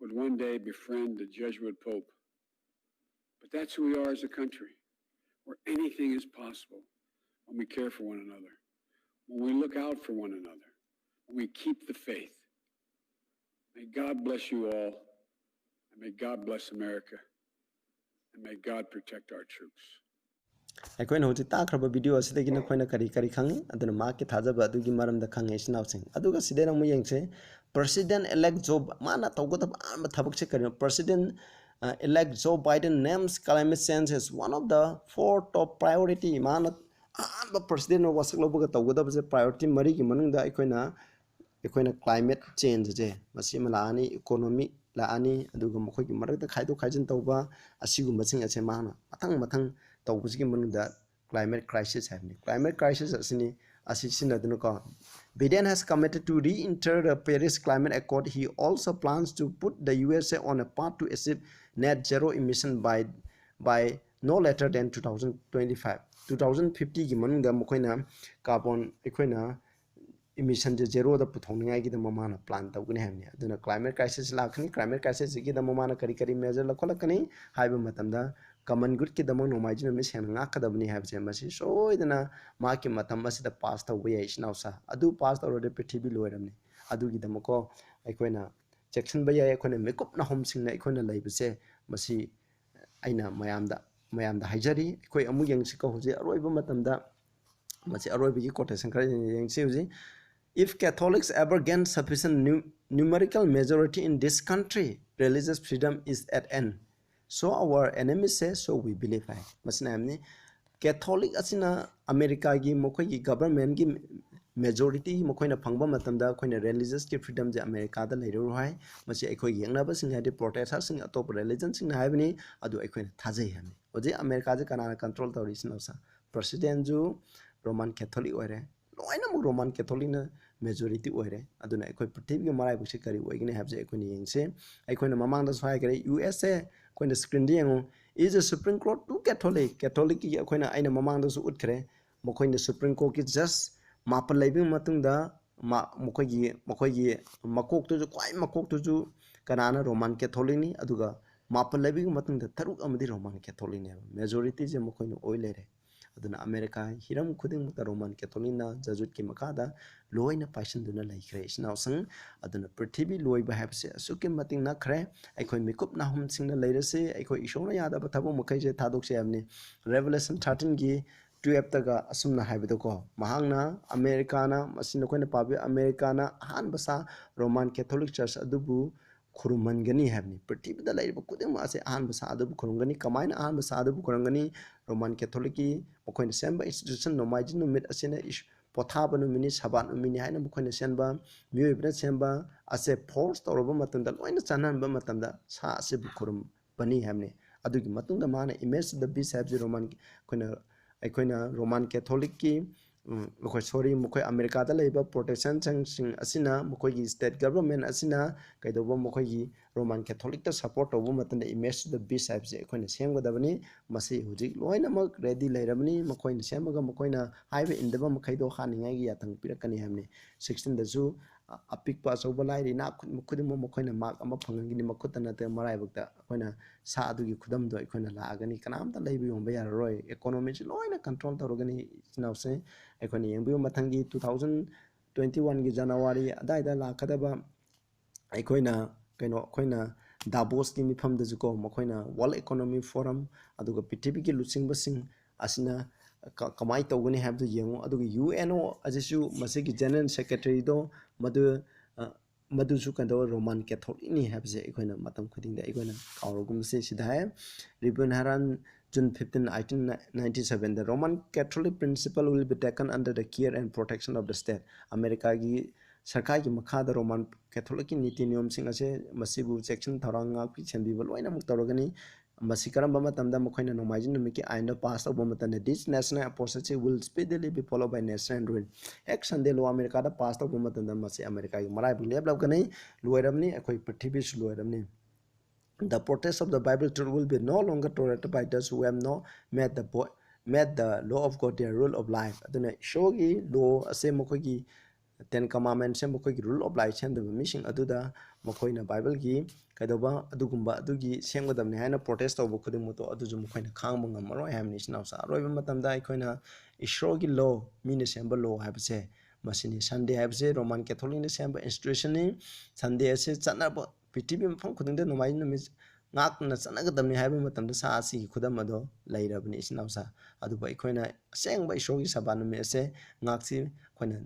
would one day befriend the Jesuit Pope. But that's who we are as a country, where anything is possible when we care for one another, when we look out for one another, when we keep the faith. May God bless you all, and may God bless America, and may God protect our troops. ꯑꯩꯈꯣꯏꯅ ꯍꯧꯖꯤꯛ ꯇꯥꯈ꯭ꯔꯕ video ꯑꯁꯤꯗꯒꯤ ꯅꯈꯣꯏꯅ ꯀꯔꯤ ꯀꯔꯤ ꯈꯪꯉꯤ? ꯑꯗꯨꯅ ꯃꯍꯥꯛꯀꯤ ꯊꯥꯖꯕ ꯑꯗꯨꯒꯤ ꯃꯔꯝꯗ ꯈꯪꯉꯦ, ꯏꯆꯤꯟ ꯏꯅꯥꯎꯁꯤꯡ꯫ ꯑꯗꯨꯒ ꯁꯤꯗꯩꯅ ꯑꯃꯨꯛ ꯌꯦꯡꯁꯦ, President-elect Joe, ꯃꯥꯅ ꯇꯧꯒꯗꯕ ꯑꯍꯥꯟꯕ ꯊꯕꯛꯁꯦ ꯀꯔꯤꯅꯣ? President-elect Joe Biden names climate change as one of the four top priority. ꯃꯥꯅ ꯑꯍꯥꯟꯕ president ꯋꯥꯁꯛ ꯂꯧꯕꯒ ꯇꯧꯒꯗꯕꯁꯦ priority ꯃꯔꯤꯒꯤ ꯃꯅꯨꯡꯗ ꯑꯩꯈꯣꯏꯅ ꯑꯩꯈꯣꯏꯅ climate change ꯑꯁꯦ, ꯃꯁꯤ ꯑꯃ ꯂꯥꯛꯑꯅꯤ, economy ꯂꯥꯛꯑꯅꯤ, ꯑꯗꯨꯒ ꯃꯈꯣꯏꯒꯤ ꯃꯔꯛꯇ ꯈꯥꯏꯗꯣꯛ ꯈꯥꯏꯖꯤꯟ ꯇꯧꯕ, ꯑꯁꯤꯒꯨꯝꯕꯁꯤꯡ ꯑꯁꯦ ꯃꯥꯅ ꯃꯊꯪ ꯃꯊꯪ ꯇꯧꯕꯁꯤꯒꯤ ꯃꯅꯨꯡꯗ climate crisis ꯍꯥꯏꯕꯅꯤ꯫ Climate crisis ꯑꯁꯤꯅꯤ, ꯑꯁꯤ ꯁꯤꯖꯤꯟꯅꯗꯨꯅꯀꯣ, Biden has committed to re-enter the Paris Climate Accord. He also plans to put the U S A on a path to achieve net zero emission by, by no later than two thousand twenty-five꯫ Two thousand fifty ꯒꯤ ꯃꯅꯨꯡꯗ ꯃꯈꯣꯏꯅ carbon, ꯑꯩꯈꯣꯏꯅ emission ꯁꯦ zero ꯗ ꯄꯨꯊꯣꯛꯅꯤꯡꯉꯥꯏꯒꯤꯗꯃꯛ ꯃꯥꯅ plan ꯇꯧꯒꯅꯤ ꯍꯥꯏꯕꯅꯤ꯫ ꯑꯗꯨꯅ climate crisis ꯂꯥꯛꯀꯅꯤ, climate crisis ꯁꯤꯒꯤꯗꯃꯛ ꯃꯥꯅ ꯀꯔꯤ ꯀꯔꯤ measure ꯂꯧꯈꯠꯂꯛꯀꯅꯤ ꯍꯥꯏꯕ ꯃꯇꯝꯗ, common good ꯀꯤꯗꯃꯛ ꯅꯣꯡꯃꯥꯏꯖꯤꯡ ꯅꯨꯃꯤꯠ ꯁꯦꯡꯅ ꯉꯥꯛꯀꯗꯕꯅꯤ ꯍꯥꯏꯕꯁꯦ ꯃꯁꯤ ꯁꯣꯏꯗꯅ ꯃꯍꯥꯛꯀꯤ ꯃꯇꯝ ꯑꯁꯤꯗ pass ꯇꯧꯕ ꯌꯥꯏ, ꯏꯆꯤꯟ ꯏꯅꯥꯎꯁꯥ꯫ ꯑꯗꯨ pass ꯇꯧꯔꯗꯤ ꯄ꯭ꯔꯤꯊꯤꯕꯤ ꯂꯣꯏꯔꯝꯅꯤ꯫ ꯑꯗꯨꯒꯤꯗꯃꯛꯀꯣ ꯑꯩꯈꯣꯏꯅ ꯆꯦꯛꯁꯤꯟꯕ ꯌꯥꯏ꯫ ꯑꯩꯈꯣꯏꯅ ꯃꯤꯀꯨꯞ ꯅꯥꯍꯨꯝꯁꯤꯡꯅ ꯑꯩꯈꯣꯏꯅ ꯂꯩꯕꯁꯦ ꯃꯁꯤ ꯑꯩꯅ ꯃꯌꯥꯝꯗ, ꯃꯌꯥꯝꯗ ꯍꯥꯏꯖꯔꯤ꯫ ꯑꯩꯈꯣꯏ ꯑꯃꯨꯛ ꯌꯦꯡꯁꯤꯀꯣ, ꯍꯧꯖꯤꯛ ꯑꯔꯣꯏꯕ ꯃꯇꯝꯗ ꯃꯁꯤ ꯑꯔꯣꯏꯕꯒꯤ quotation ꯈꯔ ꯌꯦꯡꯁꯤ ꯍꯧꯖꯤꯛ꯫ "If Catholics ever gain sufficient nu- numerical majority in this country, religious freedom is at end. So our enemies say, so we believe" ꯍꯥꯏ꯫ ꯃꯁꯤꯅ ꯍꯥꯏꯕꯅꯤ, ꯀꯦꯊꯣꯂꯤꯛ ꯑꯁꯤꯅ ꯑꯃꯦꯔꯤꯀꯥꯒꯤ ꯃꯈꯣꯏꯒꯤ ꯒꯕꯔꯃꯦꯟꯒꯤ ꯃꯦꯖꯣꯔꯤꯇꯤ ꯃꯈꯣꯏꯅ ꯐꯪꯕ ꯃꯇꯝꯗ ꯑꯩꯈꯣꯏꯅ ꯔꯤꯂꯤꯖꯁꯀꯤ ꯐ꯭ꯔꯤꯗꯝꯁꯦ ꯑꯃꯦꯔꯤꯀꯥꯗ ꯂꯩꯔꯔꯣꯏ ꯍꯥꯏ꯫ ꯃꯁꯤ ꯑꯩꯈꯣꯏ ꯌꯦꯛꯅꯕꯁꯤꯡ ꯍꯥꯏꯗꯤ ꯄ꯭ꯔꯣꯇꯦꯁꯇꯥꯟꯁꯤꯡ, ꯑꯇꯣꯞꯄ ꯔꯤꯂꯤꯖꯟꯁꯤꯡꯅ ꯍꯥꯏꯕꯅꯤ, ꯑꯗꯨ ꯑꯩꯈꯣꯏꯅ ꯊꯥꯖꯩ ꯍꯥꯏꯕꯅꯤ꯫ ꯍꯧꯖꯤꯛ ꯑꯃꯦꯔꯤꯀꯥꯁꯦ ꯀꯅꯥꯅ ꯀꯟꯇ꯭ꯔꯣꯜ ꯇꯧꯔꯤ? ꯏꯆꯤꯟ ꯏꯅꯥꯎꯁꯥ, ꯄ꯭ꯔꯁꯤꯗꯦꯟꯁꯨ ꯔꯣꯃꯥꯟ ꯀꯦꯊꯣꯂꯤꯛ ꯑꯣꯏꯔꯦ, ꯂꯣꯏꯅꯃꯛ ꯔꯣꯃꯥꯟ ꯀꯦꯊꯣꯂꯤꯛꯅ ꯃꯦꯖꯣꯔꯤꯇꯤ ꯑꯣꯏꯔꯦ꯫ ꯑꯗꯨꯅ ꯑꯩꯈꯣꯏ ꯄ꯭ꯔꯤꯊꯤꯕꯤꯒꯤ ꯃꯔꯥꯏꯕꯛꯁꯦ ꯀꯔꯤ ꯑꯣꯏꯒꯅꯤ ꯍꯥꯏꯕꯁꯦ ꯑꯩꯈꯣꯏꯅ ꯌꯦꯡꯁꯦ꯫ ꯑꯩꯈꯣꯏꯅ ꯃꯃꯥꯡꯗꯁꯨ ꯍꯥꯏꯈ꯭ꯔꯦ, ꯌꯨ ꯑꯦꯁ ꯑꯦ, ꯑꯩꯈꯣꯏꯅ ꯁ꯭ꯀ꯭ꯔꯤꯟꯗ ꯌꯦꯡꯉꯨ, "Is the Supreme Court too Catholic?" ꯀꯦꯊꯣꯂꯤꯛꯀꯤ ꯑꯩꯈꯣꯏꯅ, ꯑꯩꯅ ꯃꯃꯥꯡꯗꯁꯨ ꯎꯠꯈ꯭ꯔꯦ, ꯃꯈꯣꯏꯅ ꯁꯨꯄ꯭ꯔꯤꯝ ꯀꯣꯔꯠꯀꯤ ꯖꯁ ꯃꯥꯄꯜ ꯂꯩꯕꯒꯤ ꯃꯇꯨꯡꯗ ꯃꯥ-, ꯃꯈꯣꯏꯒꯤ, ꯃꯈꯣꯏꯒꯤ ꯃꯀꯣꯛꯇꯨꯁꯨ, ꯈ꯭ꯋꯥꯏ ꯃꯀꯣꯛꯇꯨꯁꯨ ꯀꯅꯥꯅ? ꯔꯣꯃꯥꯟ ꯀꯦꯊꯣꯂꯤꯛꯅꯤ꯫ ꯑꯗꯨꯒ ꯃꯥꯄꯜ ꯂꯩꯕꯒꯤ ꯃꯇꯨꯡꯗ ꯇꯔꯨꯛ ꯑꯃꯗꯤ ꯔꯣꯃꯥꯟ ꯀꯦꯊꯣꯂꯤꯛꯅꯦꯕ꯫ ꯃꯦꯖꯣꯔꯤꯇꯤꯁꯦ ꯃꯈꯣꯏꯅ ꯑꯣꯏ ꯂꯩꯔꯦ꯫ ꯑꯗꯨꯅ ꯑꯃꯦꯔꯤꯀꯥ ꯍꯤꯔꯝ ꯈꯨꯗꯤꯡꯃꯛꯇ ꯔꯣꯃꯥꯟ ꯀꯦꯊꯣꯂꯤꯛꯅ ꯖꯖꯨꯠꯀꯤ ꯃꯈꯥꯗ ꯂꯣꯏꯅ ꯄꯥꯏꯁꯤꯟꯗꯨꯅ ꯂꯩꯈ꯭ꯔꯦ, ꯏꯆꯤꯟ ꯏꯅꯥꯎꯁꯤꯡ꯫ ꯑꯗꯨꯅ ꯄ꯭ꯔꯤꯊꯤꯕꯤ ꯂꯣꯏꯕ ꯍꯥꯏꯕꯁꯦ ꯑꯁꯨꯛꯀꯤ ꯃꯇꯤꯛ ꯅꯛꯈ꯭ꯔꯦ꯫ ꯑꯩꯈꯣꯏ ꯃꯤꯀꯨꯞ ꯅꯥꯍꯨꯝꯁꯤꯡꯅ ꯂꯩꯔꯁꯤ, ꯑꯩꯈꯣꯏ ꯏꯁꯣꯔꯅ ꯌꯥꯗꯕ ꯊꯕꯛ ꯃꯈꯩꯁꯦ ꯊꯥꯗꯣꯛꯁꯤ ꯍꯥꯏꯕꯅꯤ꯫ ꯔꯦꯚꯦꯂꯦꯁꯟ ꯊꯥꯔꯇꯤꯟꯒꯤ ꯇꯨꯌꯦꯜꯞꯇꯒ ꯑꯁꯨꯝꯅ ꯍꯥꯏꯕꯗꯀꯣ, ꯃꯍꯥꯛꯅ, ꯑꯃꯦꯔꯤꯀꯥꯅ, ꯃꯁꯤ ꯅꯈꯣꯏꯅ ꯄꯥꯕꯤꯌꯨ, "ꯑꯃꯦꯔꯤꯀꯥꯅ ꯑꯍꯥꯟꯕ ꯁꯥ ꯔꯣꯃꯥꯟ ꯀꯦꯊꯣꯂꯤꯛ ꯆꯔꯆ ꯑꯗꯨꯕꯨ ꯈꯨꯔꯨꯝꯍꯟꯒꯅꯤ" ꯍꯥꯏꯕꯅꯤ꯫ ꯄ꯭ꯔꯤꯊꯤꯕꯤꯗ ꯂꯩꯔꯤꯕ ꯈꯨꯗꯤꯡꯃꯛ ꯑꯁꯦ ꯑꯍꯥꯟꯕ ꯁꯥ ꯑꯗꯨꯕꯨ ꯈꯨꯔꯨꯝꯒꯅꯤ꯫ ꯀꯃꯥꯏꯅ ꯑꯍꯥꯟꯕ ꯁꯥ ꯑꯗꯨꯕꯨ ꯈꯨꯔꯨꯝꯒꯅꯤ? ꯔꯣꯃꯥꯟ ꯀꯦꯊꯣꯂꯤꯛꯀꯤ ꯃꯈꯣꯏꯅ ꯁꯦꯝꯕ ꯏꯟꯁꯇꯤꯇ꯭ꯌꯨꯁꯟ, ꯅꯣꯡꯃꯥꯏꯖꯤꯡ ꯅꯨꯃꯤꯠ ꯑꯁꯤꯅ ꯏꯁ-, ꯄꯣꯊꯥꯕ ꯅꯨꯃꯤꯠꯅꯤ, ꯁꯕꯥꯠ ꯅꯨꯃꯤꯠꯅꯤ ꯍꯥꯏꯅ ꯃꯈꯣꯏꯅ ꯁꯦꯝꯕ, ꯃꯤꯑꯣꯏꯕꯅ ꯁꯦꯝꯕ ꯑꯁꯦ ꯐꯣꯔꯁ ꯇꯧꯔꯕ ꯃꯇꯝꯗ, ꯂꯣꯏꯅ ꯆꯠꯅꯍꯟꯕ ꯃꯇꯝꯗ ꯁꯥ ꯑꯁꯤꯕꯨ ꯈꯨꯔꯨꯝꯕꯅꯤ ꯍꯥꯏꯕꯅꯤ꯫ ꯑꯗꯨꯒꯤ ꯃꯇꯨꯡꯗ ꯃꯥꯅ Image of the Beast ꯍꯥꯏꯕꯁꯤ ꯔꯣꯃꯥꯟ, ꯑꯩꯈꯣꯏꯅ, ꯑꯩꯈꯣꯏꯅ ꯔꯣꯃꯥꯟ ꯀꯦꯊꯣꯂꯤꯛꯀꯤ, ꯎꯝ, ꯑꯩꯈꯣꯏ, ꯁꯣꯔꯤ, ꯃꯈꯣꯏ ꯑꯃꯦꯔꯤꯀꯥꯗ ꯂꯩꯕ ꯄ꯭ꯔꯣꯇꯦꯁꯇꯦꯟꯁꯤꯡ ꯑꯁꯤꯅ, ꯃꯈꯣꯏꯒꯤ ꯁ꯭ꯇꯦꯠ ꯒꯚꯔꯟꯃꯦꯟ ꯑꯁꯤꯅ ꯀꯩꯗꯧꯕ, ꯃꯈꯣꯏꯒꯤ ꯔꯣꯃꯥꯟ ꯀꯦꯊꯣꯂꯤꯛꯇ ꯁꯄꯣꯔꯠ ꯇꯧꯕ ꯃꯇꯝꯗ Image of the Beast ꯍꯥꯏꯕꯁꯤ ꯑꯩꯈꯣꯏꯅ ꯁꯦꯝꯒꯗꯕꯅꯤ꯫ ꯃꯁꯤ ꯍꯧꯖꯤꯛ ꯂꯣꯏꯅꯃꯛ ꯔꯦꯗꯤ ꯂꯩꯔꯕꯅꯤ꯫ ꯃꯈꯣꯏꯅ ꯁꯦꯝꯃꯒ ꯃꯈꯣꯏꯅ ꯍꯥꯏꯕ ꯏꯟꯗꯕ ꯃꯈꯩꯗꯣ ꯍꯥꯠꯅꯤꯡꯉꯥꯏꯒꯤ ꯌꯥꯊꯪ ꯄꯤꯔꯛꯀꯅꯤ ꯍꯥꯏꯕꯅꯤ꯫ ꯁꯤꯛꯁꯇꯤꯟꯗꯁꯨ ꯑ-, ꯑꯄꯤꯛꯄ ꯑꯆꯧꯕ ꯂꯥꯏꯔꯤ ꯏꯅꯥꯛ ꯈꯨꯟꯕ ꯈꯨꯗꯤꯡꯃꯛ ꯃꯈꯣꯏꯅ ꯃꯥꯔꯛ ꯑꯃ ꯐꯪꯍꯟꯒꯅꯤ꯫ ꯃꯈꯨꯠꯇ ꯅꯠꯇ꯭ꯔꯒ ꯃꯔꯥꯏꯕꯛꯇ ꯑꯩꯈꯣꯏꯅ ꯁꯥ ꯑꯗꯨꯒꯤ ꯈꯨꯗꯝꯗꯣ ꯑꯩꯈꯣꯏꯅ ꯂꯥꯛꯑꯒꯅꯤ꯫ ꯀꯅꯥꯝꯇ ꯂꯩꯕ ꯌꯣꯟꯕ ꯌꯥꯔꯔꯣꯏ꯫ ꯏꯀꯣꯅꯣꯃꯤꯁꯤ ꯂꯣꯏꯅ ꯀꯟꯇ꯭ꯔꯣꯜ ꯇꯧꯔꯒꯅꯤ, ꯏꯆꯤꯟ ꯏꯅꯥꯎꯁꯦ꯫ ꯑꯩꯈꯣꯏꯅ ꯌꯦꯡꯕꯤꯌꯨ, ꯃꯊꯪꯒꯤ ꯇꯨ ꯊꯥꯎꯖꯟ ꯇ꯭ꯋꯦꯟꯇꯤ ꯋꯥꯟꯒꯤ ꯖꯅꯋꯥꯔꯤ ꯑꯗꯥꯏꯗ ꯂꯥꯛꯀꯗꯕ ꯑꯩꯈꯣꯏꯅ ꯀꯩꯅꯣ, ꯑꯩꯈꯣꯏꯅ ꯗꯥꯕꯣꯁꯀꯤ ꯃꯤꯐꯝꯗꯁꯨꯀꯣ, ꯃꯈꯣꯏꯅ World Economic Forum, ꯑꯗꯨꯒ ꯄ꯭ꯔꯤꯊꯤꯕꯤꯒꯤ ꯂꯨꯆꯤꯡꯕꯁꯤꯡ ꯑꯁꯤꯅ, ꯀꯃꯥꯏꯅ ꯇꯧꯒꯅꯤ ꯍꯥꯏꯕꯗꯨ ꯌꯦꯡꯉꯨ꯫ ꯑꯗꯨꯒ ꯌꯨ ꯑꯦꯟ ꯑꯣ ꯑꯁꯤꯁꯨ ꯃꯁꯤꯒꯤ ꯖꯦꯅꯔꯦꯜ ꯁꯦꯀ꯭ꯔꯦꯇꯔꯤꯗꯣ ꯃꯗꯨ ꯃꯗꯨꯁꯨ ꯀꯩꯗꯧꯕ, ꯔꯣꯃꯥꯟ ꯀꯦꯊꯣꯂꯤꯛꯅꯤ ꯍꯥꯏꯕꯁꯦ ꯑꯩꯈꯣꯏꯅ ꯃꯇꯝ ꯈꯨꯗꯤꯡꯗ ꯑꯩꯈꯣꯏꯅ ꯀꯥꯎꯔꯒꯨꯝꯁꯤ꯫ ꯁꯤꯗ ꯍꯥꯏ, ribbon ꯍꯥꯔꯥꯟ, June fifteen, eighteen ninety seven, the Roman Catholic principle will be taken under the care and protection of the state. ꯑꯃꯦꯔꯤꯀꯥꯒꯤ ꯁꯔꯀꯥꯔꯒꯤ ꯃꯈꯥꯗ ꯔꯣꯃꯥꯟ ꯀꯦꯊꯣꯂꯤꯛꯀꯤ ꯅꯤꯇꯤ ꯅꯤꯌꯣꯝꯁꯤꯡ ꯑꯁꯦ ꯃꯁꯤꯕꯨ ꯆꯦꯛꯁꯤꯟ ꯊꯧꯔꯥꯡ, ꯉꯥꯛꯄꯤ ꯁꯦꯟꯕꯤꯕ ꯂꯣꯏꯅꯃꯛ ꯇꯧꯔꯒꯅꯤ꯫ ꯃꯁꯤ ꯀꯔꯝꯕ ꯃꯇꯝꯗ? ꯃꯈꯣꯏꯅ ꯅꯣꯡꯃꯥꯏꯖꯤꯡ ꯅꯨꯃꯤꯠꯀꯤ ꯑꯥꯏꯟꯗꯣ ꯄꯥꯁ ꯇꯧꯕ ꯃꯇꯝꯗ, "This national apostasy will speedily be followed by national ruin." ꯍꯦꯛ ꯁꯟꯗꯦ ꯂꯣ ꯑꯃꯦꯔꯤꯀꯥꯗ ꯄꯥꯁ ꯇꯧꯕ ꯃꯇꯝꯗ ꯃꯁꯤ ꯑꯃꯦꯔꯤꯀꯥꯒꯤ ꯃꯔꯥꯏꯕꯛ ꯂꯦꯞꯂꯛꯀꯅꯤ, ꯂꯣꯏꯔꯕꯅꯤ, ꯑꯩꯈꯣꯏ ꯄ꯭ꯔꯤꯊꯤꯕꯤꯁꯨ ꯂꯣꯏꯔꯕꯅꯤ꯫ The protest of the Bible truth will be no longer tolerated by those who have no made the bo-, made the law of God their rule of life. ꯑꯗꯨꯅ ꯏꯁꯣꯔꯒꯤ ꯂꯣ ꯑꯁꯦ ꯃꯈꯣꯏꯒꯤ Ten Commandmentsꯁꯦ ꯃꯈꯣꯏꯒꯤ rule of life ꯁꯦꯝꯗꯕ ꯃꯤꯁꯤꯡ ꯑꯗꯨꯗ ꯃꯈꯣꯏꯅ ꯕꯥꯏꯕꯜꯒꯤ ꯀꯩꯗꯧꯕ ꯑꯗꯨꯒꯨꯝꯕ ꯑꯗꯨꯒꯤ ꯁꯦꯝꯒꯗꯕꯅꯤ ꯍꯥꯏꯅ protest ꯇꯧꯕ ꯈꯨꯗꯤꯡꯃꯛꯇꯣ ꯑꯗꯨꯁꯨ ꯃꯈꯣꯏꯅ ꯈꯥꯡꯕ ꯉꯝꯃꯔꯣꯏ ꯍꯥꯏꯕꯅꯤ꯫ ꯏꯆꯤꯟ ꯏꯅꯥꯎꯁꯥ, ꯑꯔꯣꯏꯕ ꯃꯇꯝꯗ ꯑꯩꯈꯣꯏꯅ ꯏꯁꯣꯔꯒꯤ law, ꯃꯤꯅ ꯁꯦꯝꯕ law ꯍꯥꯏꯕꯁꯦ ꯃꯁꯤꯅꯤ꯫ ꯁꯟꯗꯦ ꯍꯥꯏꯕꯁꯦ ꯔꯣꯃꯥꯟ ꯀꯦꯊꯣꯂꯤꯛꯅ ꯁꯦꯝꯕ institutionꯅꯤ꯫ ꯁꯟꯗꯦ ꯑꯁꯤ ꯆꯠꯅꯕ, ꯄ꯭ꯔꯤꯊꯤꯕꯤ ꯃꯐꯝ ꯈꯨꯗꯤꯡꯗ ꯅꯣꯡꯃꯥꯏꯖꯤꯡ ꯅꯨꯃꯤꯠ ꯉꯥꯛꯅ ꯆꯠꯅꯒꯗꯕꯅꯤ ꯍꯥꯏꯕ ꯃꯇꯝꯗ ꯁꯥ ꯑꯁꯤꯒꯤ ꯈꯨꯗꯝ ꯑꯗꯣ ꯂꯩꯔꯕꯅꯤ, ꯏꯆꯤꯟ ꯏꯅꯥꯎꯁꯥ꯫ ꯑꯗꯨꯕꯨ ꯑꯩꯈꯣꯏꯅ ꯑꯁꯦꯡꯕ ꯏꯁꯣꯔꯒꯤ ꯁꯕꯥ ꯅꯨꯃꯤꯠ ꯑꯁꯦ ꯉꯥꯛꯁꯤ꯫ ꯑꯩꯈꯣꯏꯅ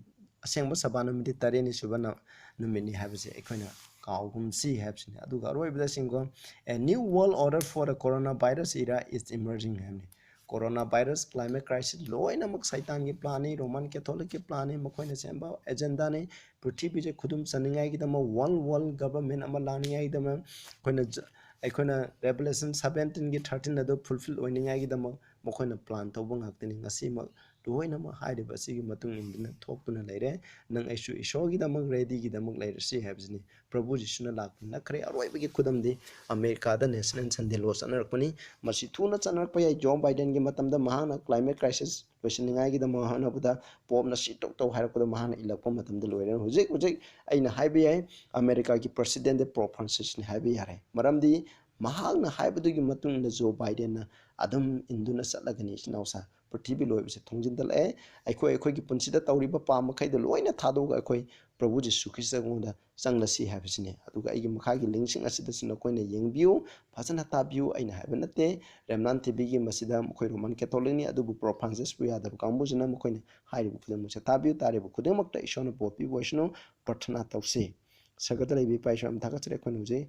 ꯑꯁꯦꯡꯕ ꯁꯕꯥ ꯅꯨꯃꯤꯠꯇꯤ ꯇꯔꯦꯠꯅꯤ ꯁꯨꯕ ꯅ-, ꯅꯨꯃꯤꯠꯅꯤ ꯍꯥꯏꯕꯁꯦ ꯑꯩꯈꯣꯏꯅ ꯀꯥꯎꯒꯨꯝꯁꯤ ꯍꯥꯏꯕꯁꯤꯅꯤ꯫ ꯑꯗꯨꯒ ꯑꯔꯣꯏꯕꯗ ꯁꯤꯡꯒꯣ, "A new world order for the coronavirus era is emerging" ꯍꯥꯏꯕꯅꯤ꯫ Corona virus, climate crisis ꯂꯣꯏꯅꯃꯛ ꯁꯩꯇꯥꯟꯒꯤ planꯅꯤ, ꯔꯣꯃꯥꯟ ꯀꯦꯊꯣꯂꯤꯛꯀꯤ planꯅꯤ, ꯃꯈꯣꯏꯅ ꯁꯦꯝꯕ agendaꯅꯤ꯫ ꯄ꯭ꯔꯤꯊꯤꯕꯤꯁꯦ ꯈꯨꯗꯨꯝ ꯆꯟꯅꯤꯡꯉꯥꯏꯒꯤꯗꯃꯛ, one world government ꯑꯃ ꯂꯥꯛꯅꯤꯡꯉꯥꯏꯒꯤꯗꯃꯛ, ꯑꯩꯈꯣꯏꯅ ꯖ-, ꯑꯩꯈꯣꯏꯅ Revelation seventeenꯒꯤ thirteen ꯑꯗꯨ fulfil ꯑꯣꯏꯅꯤꯡꯉꯥꯏꯒꯤꯗꯃꯛ ꯃꯈꯣꯏꯅ plan ꯇꯧꯕ ꯉꯥꯛꯇꯅꯤ꯫ ꯉꯁꯤꯃꯛ ꯂꯣꯏꯅꯃꯛ ꯍꯥꯏꯔꯤꯕ ꯑꯁꯤꯒꯤ ꯃꯇꯨꯡ ꯏꯟꯗꯨꯅ ꯊꯣꯛꯇꯨꯅ ꯂꯩꯔꯦ꯫ ꯅꯪ ꯑꯩꯁꯨ ꯏꯁꯣꯔꯒꯤꯗꯃꯛ readyꯒꯤꯗꯃꯛ ꯂꯩꯔꯁꯤ ꯍꯥꯏꯕꯁꯤꯅꯤ꯫ ꯄ꯭ꯔꯚꯨ ꯖꯤꯁꯨꯅ ꯂꯥꯛꯄ ꯅꯛꯈ꯭ꯔꯦ꯫ ꯑꯔꯣꯏꯕꯒꯤ ꯈꯨꯗꯝꯗꯤ ꯑꯃꯦꯔꯤꯀꯥꯗ national Sunday law ꯆꯠꯅꯔꯛꯄꯅꯤ꯫ ꯃꯁꯤ ꯊꯨꯅ ꯆꯠꯅꯔꯛꯄ ꯌꯥꯏ꯫ ꯖꯣ ꯕꯥꯏꯗꯦꯟꯒꯤ ꯃꯇꯝꯗ ꯃꯍꯥꯛꯅ climate crisis ꯂꯣꯏꯁꯤꯟꯅꯤꯡꯉꯥꯏꯒꯤꯗꯃꯛ ꯍꯣꯠꯅꯕꯗ ꯄꯣꯞꯅ ꯁꯤ ꯇꯧ ꯇꯧ ꯍꯥꯏꯔꯛꯄꯗ ꯃꯍꯥꯛꯅ ꯏꯜꯂꯛꯄ ꯃꯇꯝꯗ ꯂꯣꯏꯔꯦ꯫ ꯍꯧꯖꯤꯛ ꯍꯧꯖꯤꯛ ꯑꯩꯅ ꯍꯥꯏꯕ ꯌꯥꯏ, ꯑꯃꯦꯔꯤꯀꯥꯒꯤ presidentꯗꯤ ꯄꯣꯞ ꯐ꯭ꯔꯥꯟꯁꯤꯁꯅꯤ ꯍꯥꯏꯕ ꯌꯥꯔꯦ꯫ ꯃꯔꯝꯗꯤ ꯃꯍꯥꯛꯅ ꯍꯥꯏꯕꯗꯨꯒꯤ ꯃꯇꯨꯡ ꯏꯟꯅ ꯖꯣ ꯕꯥꯏꯗꯦꯟꯅ ꯑꯗꯨꯝ ꯏꯟꯗꯨꯅ ꯆꯠꯂꯒꯅꯤ, ꯏꯆꯤꯟ ꯏꯅꯥꯎꯁꯥ꯫ ꯄ꯭ꯔꯤꯊꯤꯕꯤ ꯂꯣꯏꯕꯁꯦ ꯊꯣꯡꯖꯤꯟꯗ ꯂꯥꯛꯑꯦ꯫ ꯑꯩꯈꯣꯏ ꯑꯩꯈꯣꯏꯒꯤ ꯄꯨꯟꯁꯤꯗ ꯇꯧꯔꯤꯕ ꯄꯥꯝꯕ ꯃꯈꯩꯗꯣ ꯂꯣꯏꯅ ꯊꯥꯗꯣꯛꯑꯒ ꯑꯩꯈꯣꯏ ꯄ꯭ꯔꯚꯨ ꯖꯤꯁꯨ ꯈ꯭ꯔꯤꯁꯇꯉꯣꯟꯗ ꯆꯪꯂꯁꯤ ꯍꯥꯏꯕꯁꯤꯅꯤ꯫ ꯑꯗꯨꯒ ꯑꯩꯒꯤ ꯃꯈꯥꯒꯤ ꯂꯤꯡꯁꯤꯡ ꯑꯁꯤꯗꯁꯨ ꯅꯈꯣꯏꯅ ꯌꯦꯡꯕꯤꯌꯨ, ꯐꯖꯅ ꯇꯥꯕꯤꯌꯨ꯫ ꯑꯩꯅ ꯍꯥꯏꯕ ꯅꯠꯇꯦ, ꯔꯦꯝꯅꯥꯟ ꯇꯤꯚꯤꯒꯤ ꯃꯁꯤꯗ ꯃꯈꯣꯏ ꯔꯣꯃꯟ ꯀꯦꯊꯣꯂꯤꯛꯅꯤ, ꯑꯗꯨꯕꯨ ꯄ꯭ꯔꯣꯞ ꯐ꯭ꯔꯥꯟꯁꯤꯁꯄꯨ ꯌꯥꯗꯕ ꯀꯥꯡꯕꯨꯁꯤꯅ ꯃꯈꯣꯏꯅ ꯍꯥꯏꯔꯤꯕ ꯈꯨꯗꯤꯡꯃꯛꯁꯦ ꯇꯥꯕꯤꯌꯨ꯫ ꯇꯥꯔꯤꯕ ꯈꯨꯗꯤꯡꯃꯛꯇ ꯏꯁꯣꯔꯅ ꯕꯣꯔ ꯄꯤꯕ ꯑꯣꯏꯁꯅꯨ꯫ ꯄ꯭ꯔꯊꯅꯥ ꯇꯧꯁꯤ꯫ ꯁꯔꯒꯗ ꯂꯩꯕ ꯏꯄꯥ ꯏꯁꯣꯔ, ꯌꯥꯝ ꯊꯥꯒꯠꯆꯔꯤ꯫ ꯑꯩꯈꯣꯏꯅ ꯍꯧꯖꯤꯛ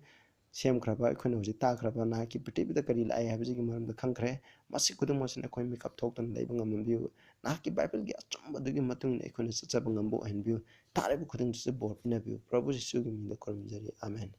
ꯁꯦꯝꯈ꯭ꯔꯕ, ꯑꯩꯈꯣꯏꯅ ꯍꯧꯖꯤꯛ ꯇꯥꯈ꯭ꯔꯕ ꯅꯍꯥꯛꯀꯤ ꯄ꯭ꯔꯤꯊꯤꯕꯤꯗ ꯀꯔꯤ ꯂꯥꯛꯑꯦ ꯍꯥꯏꯕꯁꯤꯒꯤ ꯃꯔꯝꯗ ꯈꯪꯈ꯭ꯔꯦ꯫ ꯃꯁꯤ ꯈꯨꯗꯤꯡꯃꯛꯁꯤꯅ ꯑꯩꯈꯣꯏ ꯃꯤꯀꯞ ꯊꯣꯛꯇꯅ ꯂꯩꯕ ꯉꯝꯍꯟꯕꯤꯌꯨ꯫ ꯅꯍꯥꯛꯀꯤ ꯕꯥꯏꯕꯜꯒꯤ ꯑꯆꯨꯝꯕꯗꯨꯒꯤ ꯃꯇꯨꯡ ꯏꯟꯅ ꯑꯩꯈꯣꯏꯅ ꯆꯠꯆꯕ ꯉꯝꯕ ꯑꯣꯏꯍꯟꯕꯤꯌꯨ꯫ ꯇꯥꯔꯤꯕ ꯈꯨꯗꯤꯡꯗꯨꯁꯨ ꯕꯣꯔ ꯄꯤꯅꯕꯤꯌꯨ꯫ ꯄ꯭ꯔꯚꯨ ꯖꯤꯁꯨꯒꯤ ꯃꯤꯡꯗ ꯈꯨꯔꯨꯝꯖꯔꯤ꯫ ꯑꯥꯃꯦꯟ꯫